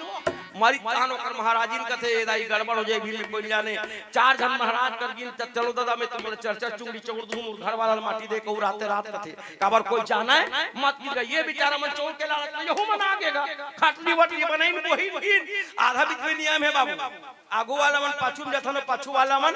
हमारी तान ओकर महाराजिन कथे, "ए दाई, गड़बड़ हो जाए, भीड़ में कोई नहीं जाने।" चार झन महाराज कर गिन, "त चलो दादा, मैं तुमला चरचर चुंगड़ी चौड़ दूं, मोर घर वाला ल माटी दे के अउ राते रात," कथे। काबर कोई जाना है मत गिर गया। ये बेचारा मन चौड़ के लालच में यहू मन आगे गा। खटली वटली बनाइन, बोहिन गिन। आधा बीच में नियम है बाबू, आगू वाला मन पाछू में जाथन, पाछू वाला मन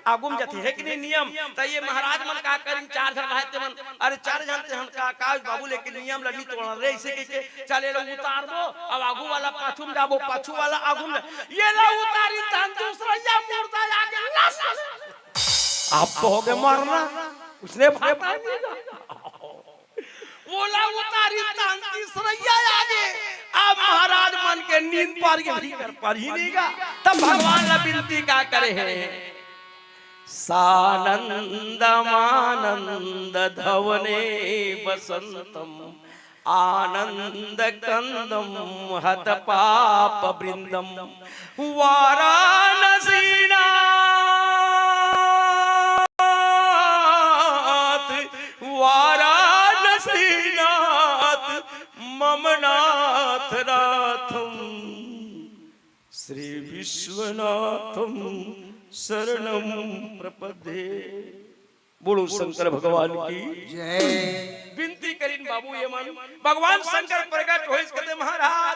आगू में जाथे, है कि नहीं नियम? त ये महाराज मन का करिन, चार झन रहते मन, "अरे चार झन ते हन का, का बाबू, लेकिन नियम ल नी तोड़न रे," ऐसे कह के, "चल, ये लोग उतार दो, अब आगू वाला पाछू में जाबो, पाछू वाला आगू में जा-," ये ला उतारिन, तहन दूसरा या मुर्दा आगे लस। आप तो हो गए मरना, उसने भाता नहीं गा। ओला उतारिन, तहन तीसरइया आगे। अब महाराज मन के नींद पार के भीतर पर ही नहीं गा। तब भगवान ला बिनती का करे हे, "सानंदमानंदधवने वसंतम, आनंदकंदम हतपापवृंदम, वाराणसीनाथ, वाराणसीनाथ मम नाथ नाथम, श्री विश्वनाथम शरणम प्रपद्ये।" बोलो शंकर भगवान की। जय। बिनती करिन बाबू ये मन, भगवान शंकर प्रगट होइस, कथे, "महाराज,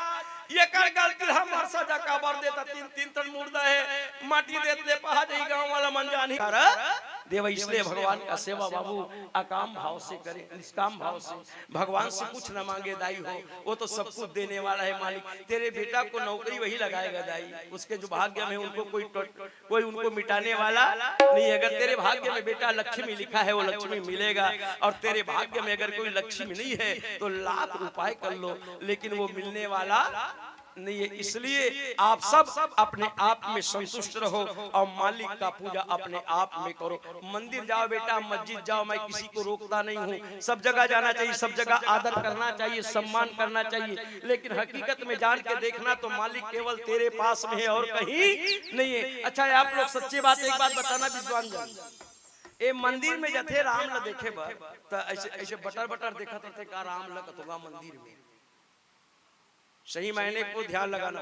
ये कर गलती हम हर सजा काबर देता, तीन, तीन ठन मुर्दा है, माटी देत ले पहा जाही, गांव वाला मन जानही।" अरे देवा, इसलिए भगवान का सेवा बाबू अकाम भाव से करे, निष्काम भाव से। भगवान से कुछ न मांगे दाई हो, वो तो सब कुछ देने वाला है मालिक। तेरे बेटा को नौकरी वही लगाएगा दाई, उसके जो भाग्य में उनको कोई ट-, कोई उनको मिटाने वाला नहीं है। अगर तेरे भाग्य में बेटा लक्ष्मी लिखा है, वो लक्ष्मी मिलेगा, और तेरे भाग्य में अगर कोई लक्ष्मी नहीं है तो लाख उपाय कर लो, लेकिन वो मिलने वाला नहीं है। इसलिए आप सब अपने आप में संतुष्ट रहो और मालिक का पूजा अपने आप में करो। मंदिर जाओ बेटा, मस्जिद जाओ, मैं किसी को रोकता नहीं हूँ। सब जगह जाना चाहिए, सब जगह आदर करना चाहिए, सम्मान करना चाहिए, लेकिन हकीकत में जान के देखना तो मालिक केवल तेरे पास में है और कहीं नहीं है। अच्छा है, आप लोग सच्ची बात, एक बात बताना विद्वान जन, ए मंदिर में जथे राम ला देखे बर, त ऐसे, ऐसे बटर बटर देखत रहते का राम ला कतोगा मंदिर में। सही मायने को ध्यान लगाना।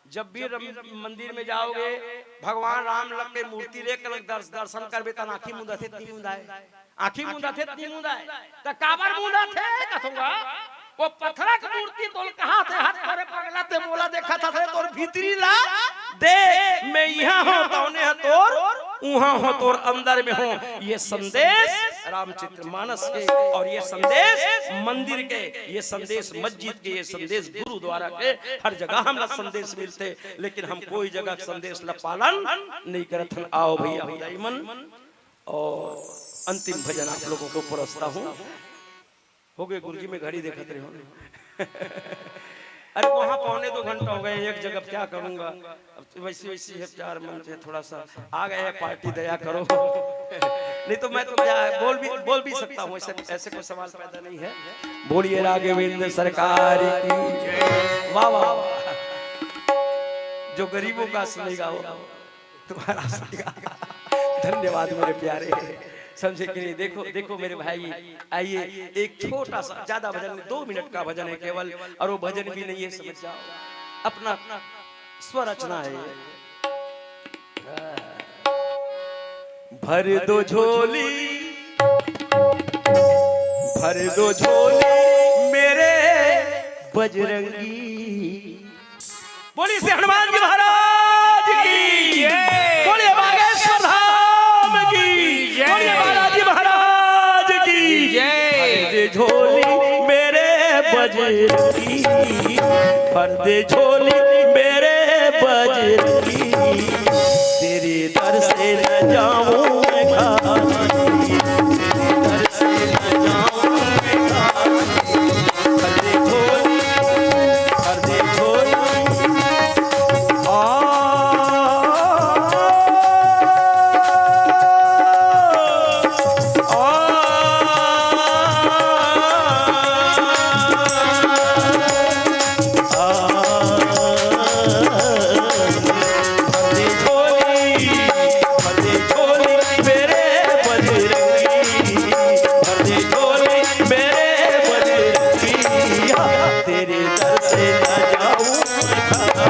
जब भी रम-, मंदिर में जाओगे, भगवान राम लग के मूर्ति लेकर दर्श-, दर्शन करबे, तन आँखी मुंदाथे, ती मुंदाए, आँखी मुंदाथे, ती मुंदाए, त काबर मुंदाथे कथोगा? वो पथरा के मूर्ति तोल कहाँ थे, हाथ करे पगला ते मोला देखा था, तोर भीतरी ला देख, मैं यहाँ हूँ, तौने है तोर उहाँ हो, तोर अंदर में हो। ये संदेश रामचरित मानस के, और ये संदेश मंदिर के, ये संदेश मस्जिद के, ये संदेश गुरुद्वारा के, हर जगह हमला संदेश मिलते, लेकिन हम कोई जगह संदेश ला पालन नहीं करत हन। आओ भैया, हो जाई मन, और अंतिम भजन आप लोगों को परोसता हूँ। हो गए गुरुजी, मैं घड़ी देखत रहे हूँ। अरे वहाँ पौने दो घंटा हो गए, एक जगह क्या करूँगा, अब तो वैसी वैसी है प्यार मन से, थोड़ा सा आ गए हैं पार्टी, दया करो। नहीं तो मैं तो क्या बोल भी, बोल भी सकता हूँ, ऐसे, ऐसे कोई सवाल पैदा नहीं है। बोलिए राघवेंद्र सरकार की। वाह, वाह, वाह। जो गरीबों का सुनेगा वो तुम्हारा सुनेगा। धन्यवाद मेरे प्यारे, समझे कि नहीं? देखो, देखो मेरे भाई, आइए, एक छोटा सा, ज्यादा भजन नहीं, दो मिनट का भजन है केवल, और वो भजन भी नहीं है, समझ जाओ, अपना स्वर रचना है ये। भर दो झोली, भर दो झोली मेरे बजरंगी। बोलिए श्री हनुमान जी महाराज की, बोलिए बागेश्वर धाम की, बोलिए बालाजी महाराज की। भर दे झोली मेरे बजरंगी, भर दे झोली मेरे बजरंगी, तेरे दर से न जाऊं मैं खाली, तेरे दर से न जाऊं मैं खाली। भर दे झोली, भर दे झोली। आ, आ, आ, भर दे झोली, भर दे झोली मेरे बजरंगी, भर दे झोली मेरे बजरंगी, तेरे दर से न जाऊं मैं खाली।